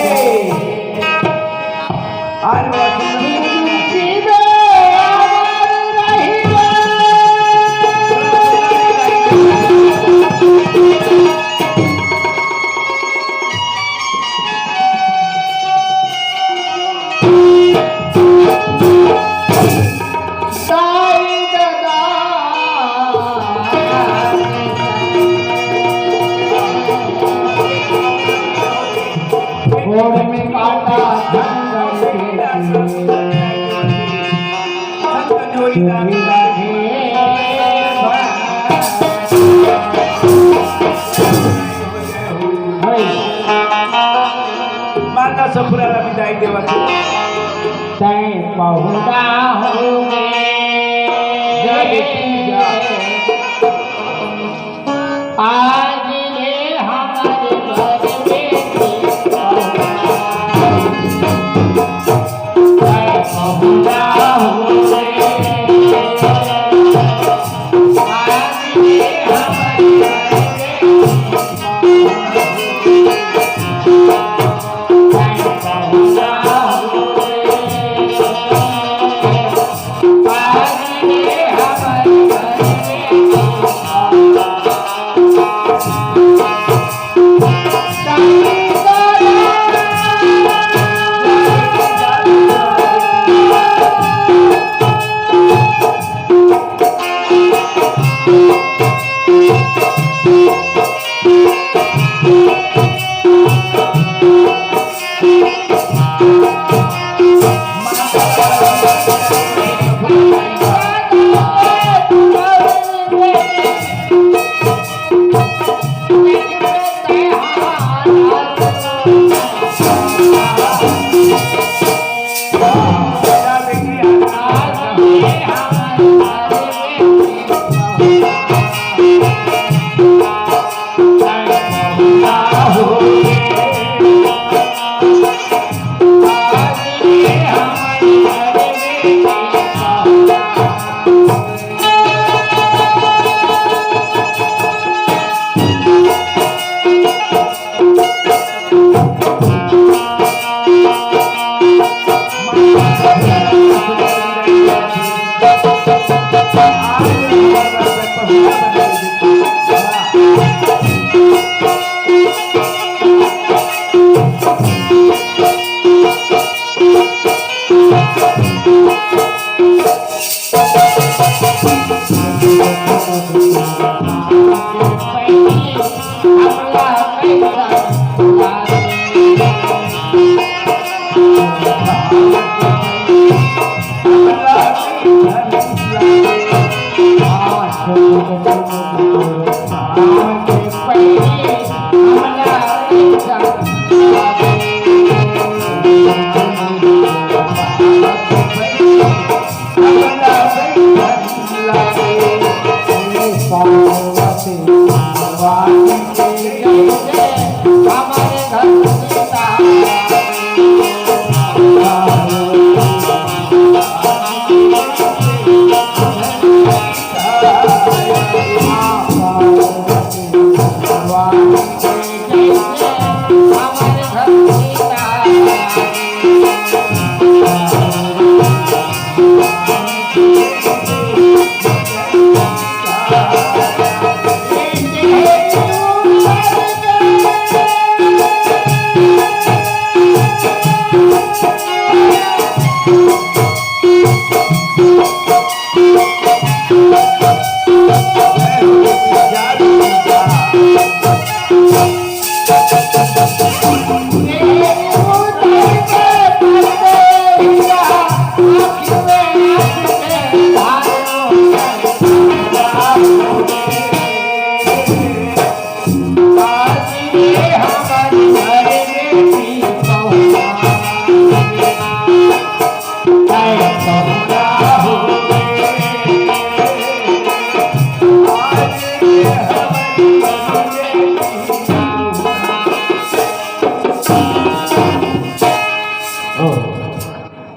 आज बड़ा सुंदर गोड़ में कांटा जंगल के, संत जोड़ी राखे। माता सफरा ला विदाई देवत हे। तै पहुना होगे। जय बेटी जय। आज ले हमर घर में तै पहुना होगे। आज ले हमर घर में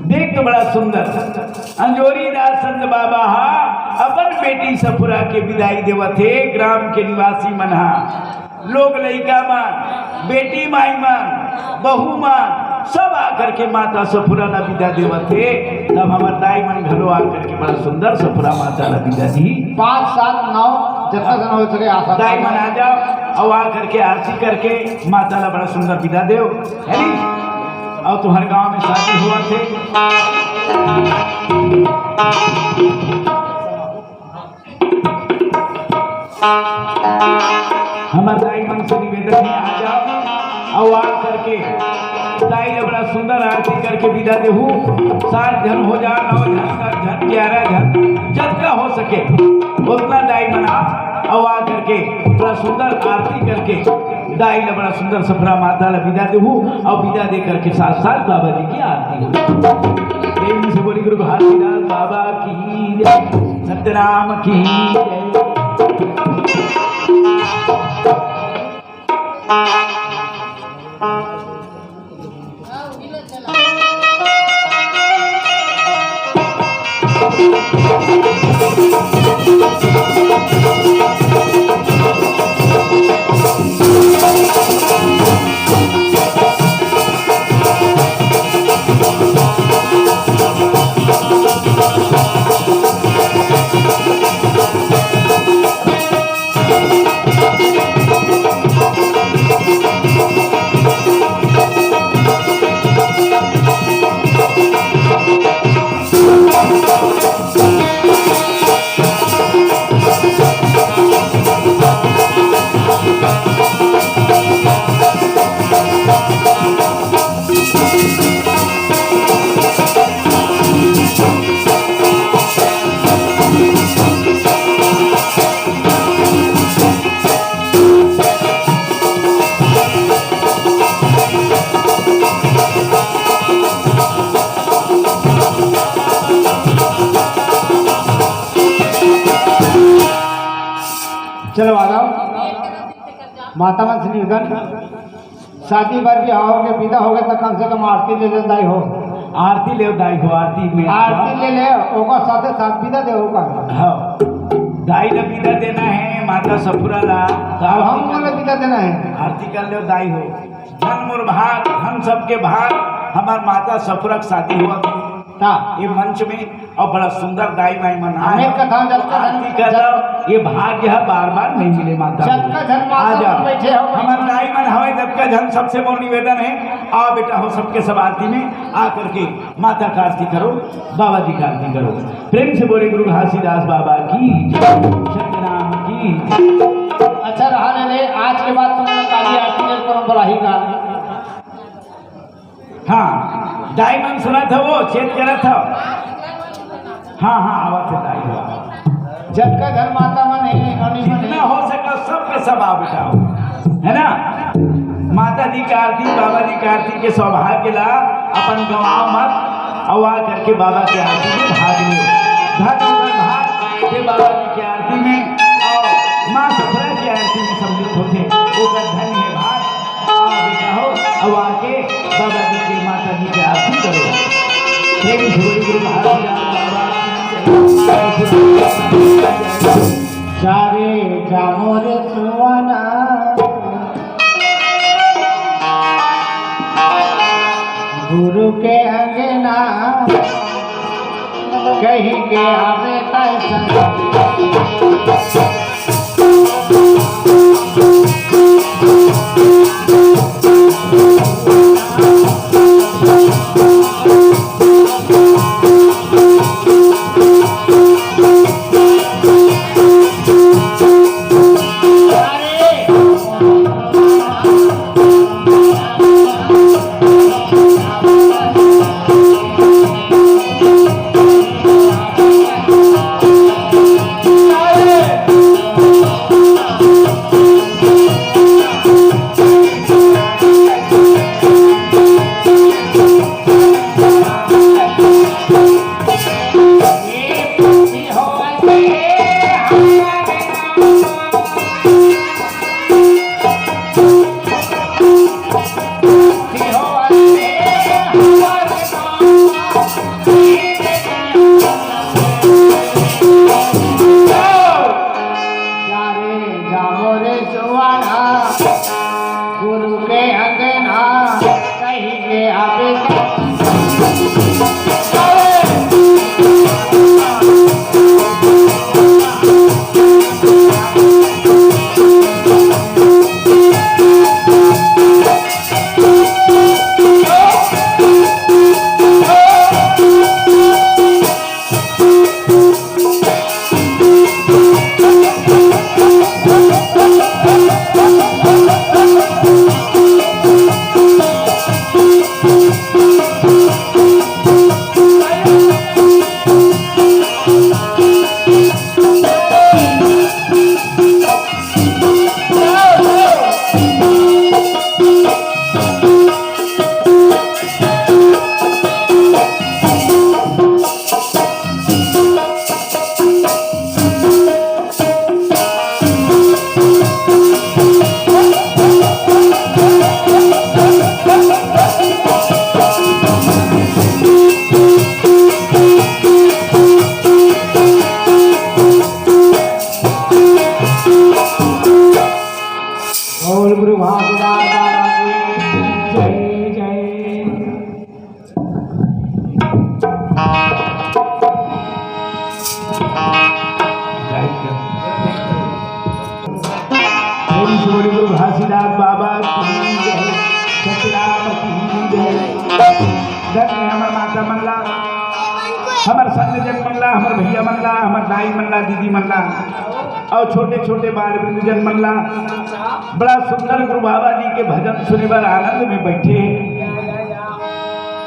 देख तो बड़ा सुंदर अंजोरी दास संत बाबा हा अपन बेटी सफुरा के बिदाई देवत हे। ग्राम के निवासी मन हा, लोग लइका मन, बेटी माई मन, बहू मन, सब आकर के माता सफुरा ला बिदा देवत हे। तब हमर दाई मन घलो आकर के बड़ा सुंदर सफुरा माता ला बिदा दी। पाँच, सात, नौ, जतना जन हो सके, आशा दाई मन आ जाओ, अउ आकर के आरती करके माता ला बड़ा सुंदर बिदा देव, है नी? अउ तुम्हर गांव में शादी होवत हे। हमर दाई मन से निवेदन हे, आ जाओ, अउ आ करके दाई ला बड़ा सुंदर आरती करके बिदा देहू। सात झन हो जा, नौ झन, दस झन, ग्यारह झन, जतका हो सके ओतना दाई मन आ, अउ आ करके बड़ा सुंदर आरती करके दाई ला बड़ा सुंदर सफुरा माता ला बिदा देहू, अउ बिदा दे करके साथ साथ बाबा जी की आरती हो। प्रेम से बोली गुरु घासीदास बाबा की जय, सतराम की जय। चलो आ जाओ। माता मन से निवेदन, शादी बर भी आओगे, बिदा होगे त कम से कम आरती ले लेन दाई हो। आरती लेव दाई हो, आरती में आरती ले ले, ओकर साथे साथ बिदा दे ओकर। हाँ, दाई ला बिदा देना है, माता सफुरा ला। तो अब हम आरती कर, ओला बिदा देना है। आरती कर लेव दाई हो। धन मोर भाग, धन सबके भाग, हमार माता सफुरा के शादी हुआ था ये मंच में, और बड़ा सुंदर दाई माई मन आए। हमें कथा जब आरती कर लो, ये भाग्य है, बार बार नहीं मिले माता। जब का धन माता आ जाओ। बैठे हो, हमार दाई मन हवे, जब का धन सबसे मोर निवेदन है, आओ बेटा हो, सबके सब आरती में आ करके माता का आरती करो, बाबा जी का आरती करो। प्रेम से बोले गुरु घासीदास बाबा की जय, सतनाम की जय। अच्छा रहा ले, ले, आज के बाद तुम लोग काली आरती में करो, बड़ा ही गा। हाँ, दाई मन सुनत हो, वो चेत करत हो। हाँ, हाँ, आवत है दाई हो। जतका घर माता मन हे, नौनी मन हे। जितना हो सके, सबके सब आ बेटा हो, है ना? माता जी के आरती, बाबा जी के आरती के सौभाग्य ला अपन गंवाओ मत, अउ आ करके बाबा के आरती में भाग ले। धन ओकर भाग के बाबा जी के आरती में अउ माँ सफुरा के आरती में सम्मिलित होथे, ओकर धन्य हे भाग। आ बेटा हो, अब आके बाबा जी के, माता जी के आरती करो। प्रेम से बोलिए गुरु घासीदास बाबा की। जा रे जा मोर सुहाना, गुरु के अंगना, कहि के आवे तैं संग। जा रे जा मोर सुहाना, गुरु के अंगना, कहि के आवे। बोल गुरु घासीदास बाबा की जय जय। प्रेम से बोलिए गुरु घासीदास बाबा की जय, सतनाम की जय। धन्य हमर माता मन ला, हमर संत जन मन ला, हमर भैया मन ला, हमर दाई मन ला, दीदी मन ला, अउ छोटे छोटे बाल वृंद जन मन ला। बड़ा सुंदर गुरु बाबा जी के भजन सुने बर आनंद में बैठे हे।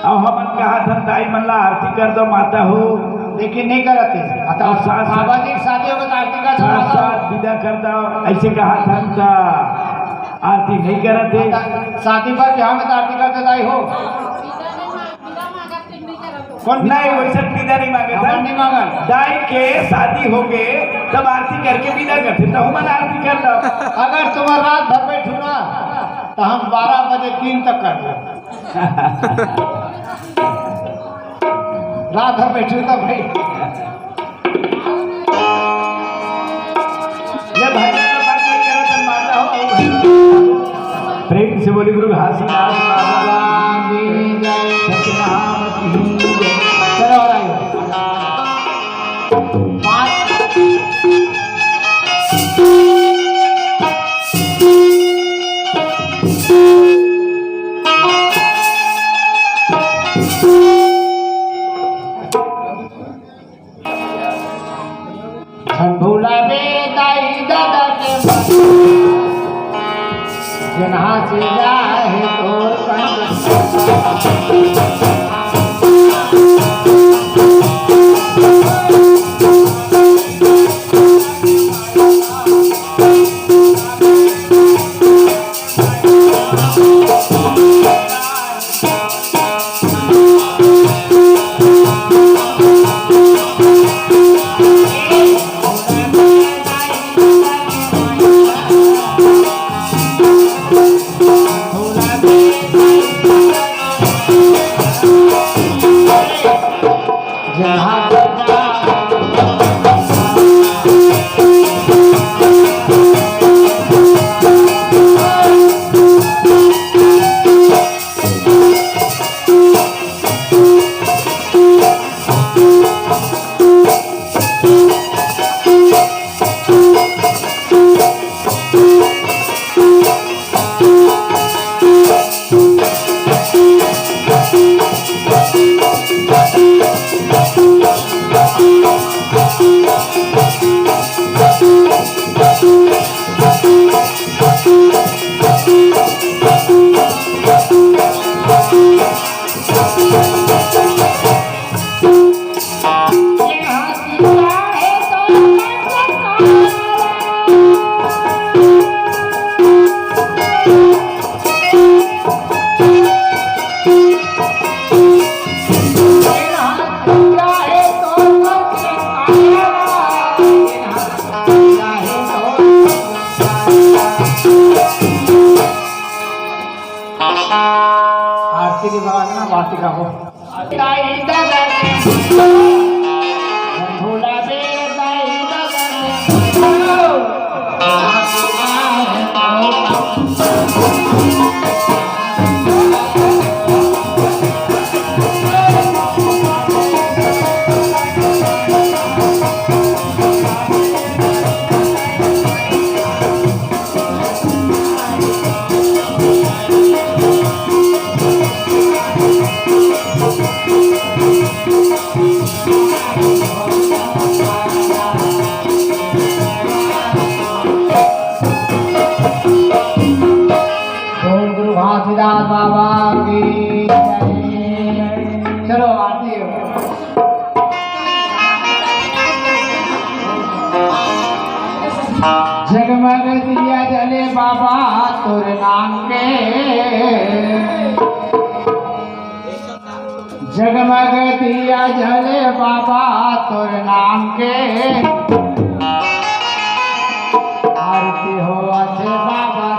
अउ हमन कहाथन, दाई मन ला आरती कर दो माता हो। लेकिन नहीं करत हे। अउ साथ साथ बाबा जी के शादी होगे त आरती कर दो साथ माता हो। साथ विदा कर दो, ऐसे कहाथन त आरती नहीं करत हे। शादी बर बिहाव में त आरती कर दे दाई हो। कौन नहीं, वैसे विदा नहीं मांगे था। नहीं मांगन। दाई के शादी होगे तब आरती करके विदा करथे, त हमन आरती कर दो। अगर तुम्हार रात भर बैठू ना, त हम बारह बजे तीन तक कर दो। रात भर बैठे रहता भाई। ये भजन का बात नहीं करो, तुम माता हो। प्रेम से बोली गुरु घासीदास बाबा की जय, सत्यनाम की जय। चलो और आइए। पाँच। झन भुलाबे दाई ददा के मन, जेन हाथ से जाहे तोर कंचन। आरती के बाद ना बात का हो। बोल गुरु घासीदास बाबा की जय। चलो आरती हो। जगमग दिया जले बाबा तोर नाम के, जगमग दिया जले बाबा तोर नाम के, आरती होवत हे बाबा।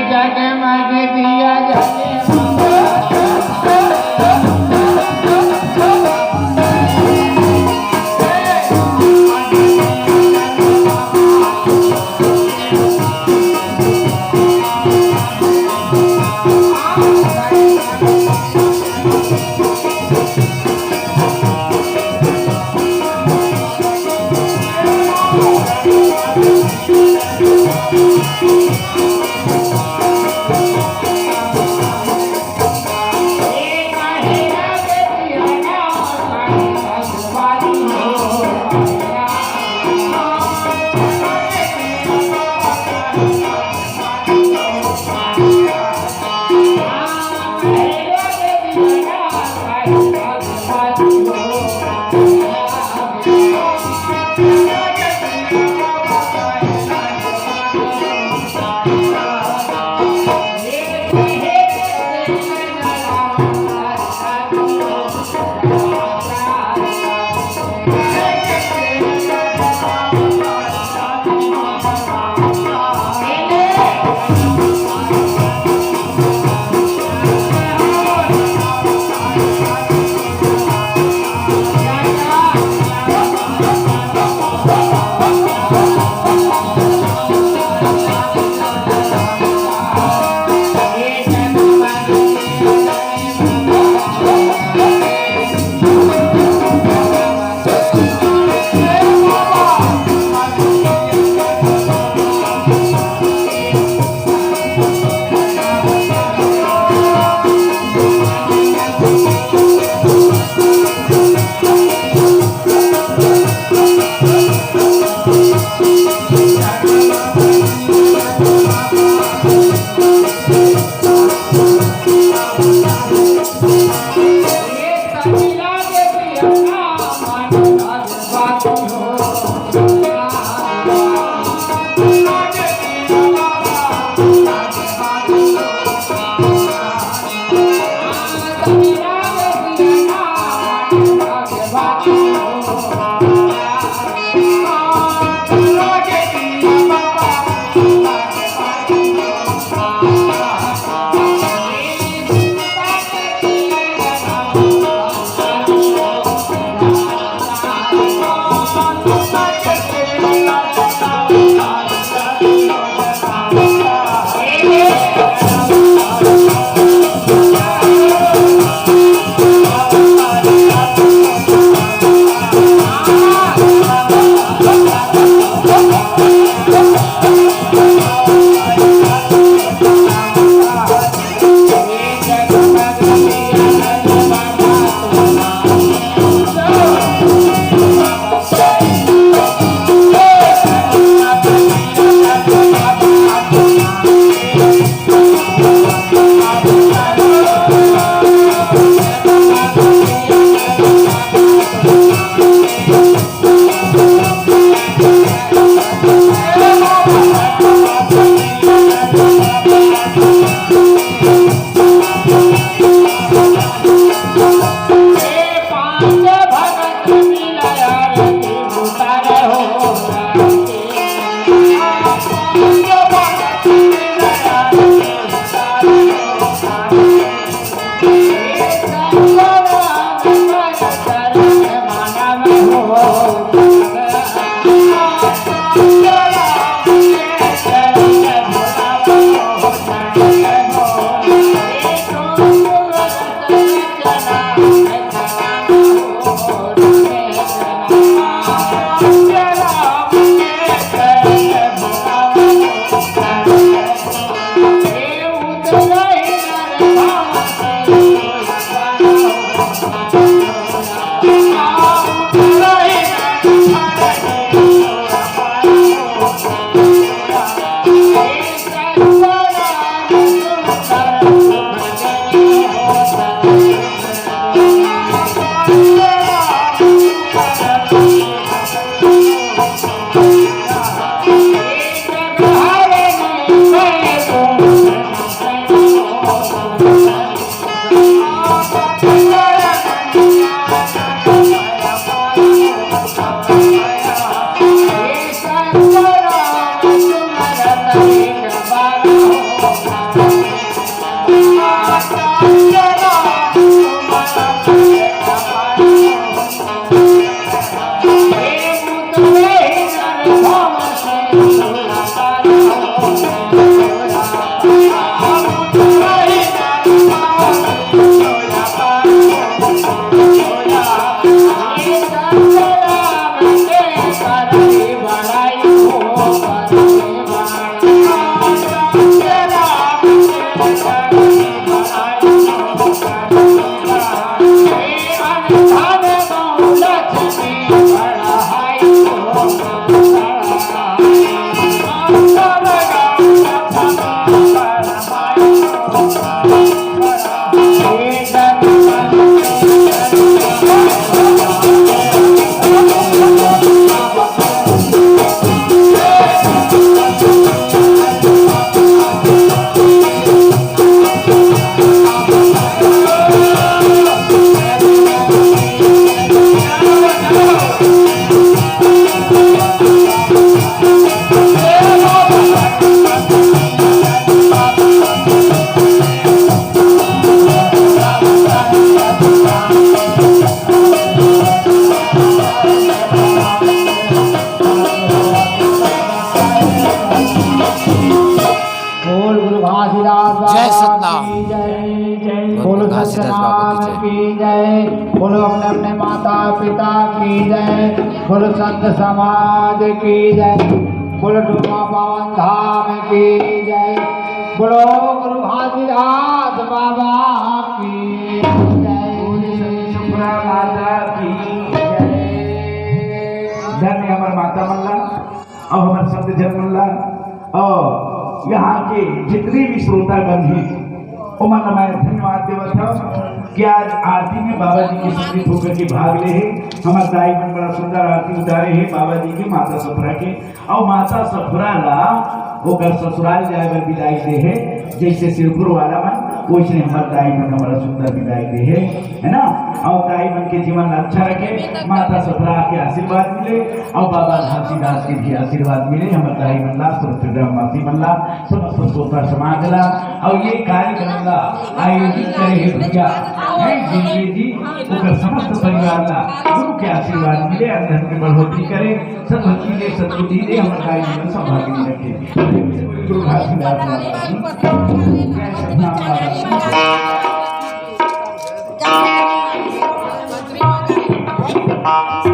जगमग दिया जले घसीदास बाबा की जय। की जय। बोलो अपने अपने माता पिता की जय। बोलो संत समाज की जय। बोलो डुमरा पावन धाम की जय। बोलो गुरु घासीदास बाबा की जय। बोलो संत सुभ्रा माता की जय। धन्य हमर माता मन ला। अउ हमर संत जन मन ला अउ यहाँ के जितने भी श्रोतागण हे, ओमन ला मैं धन्यवाद देवत हव कि आज आरती में बाबा जी के सम्मिलित होकर के भाग ले हे। हमर दाई मन बड़ा सुंदर आरती उतारे हे बाबा जी के, माता सफुरा के। अउ माता सफुरा ला ओकर ससुराल जाए बर बिदाई दे हे, जैसे सिरपुर वाला मन, वैसे हमर दाई मन बड़ा सुंदर बिदाई दे हे। है ना? अउ दाई मन के जीवन ला अच्छा रखे, माता सफुरा के आशीर्वाद मिले, अउ बाबा घासीदास के भी आशीर्वाद मिले। हमर दाई मन ला, समस्त ग्रामवासी मन ला, समस्त श्रोता समाज ला, अउ ये कार्यक्रम ला आयोजित करे हे भैया, हैं, जिनके जी, ओकर समस्त परिवार ला गुरु के आशीर्वाद मिले, अउ धन में बढ़ोतरी करे, सद्बुद्धि दे, सद्बुद्धि दे, हमर दाई मन ला सौभाग्य रखे। गुरु घासीदास बाबा की जय। सतनाम बाबा की जय।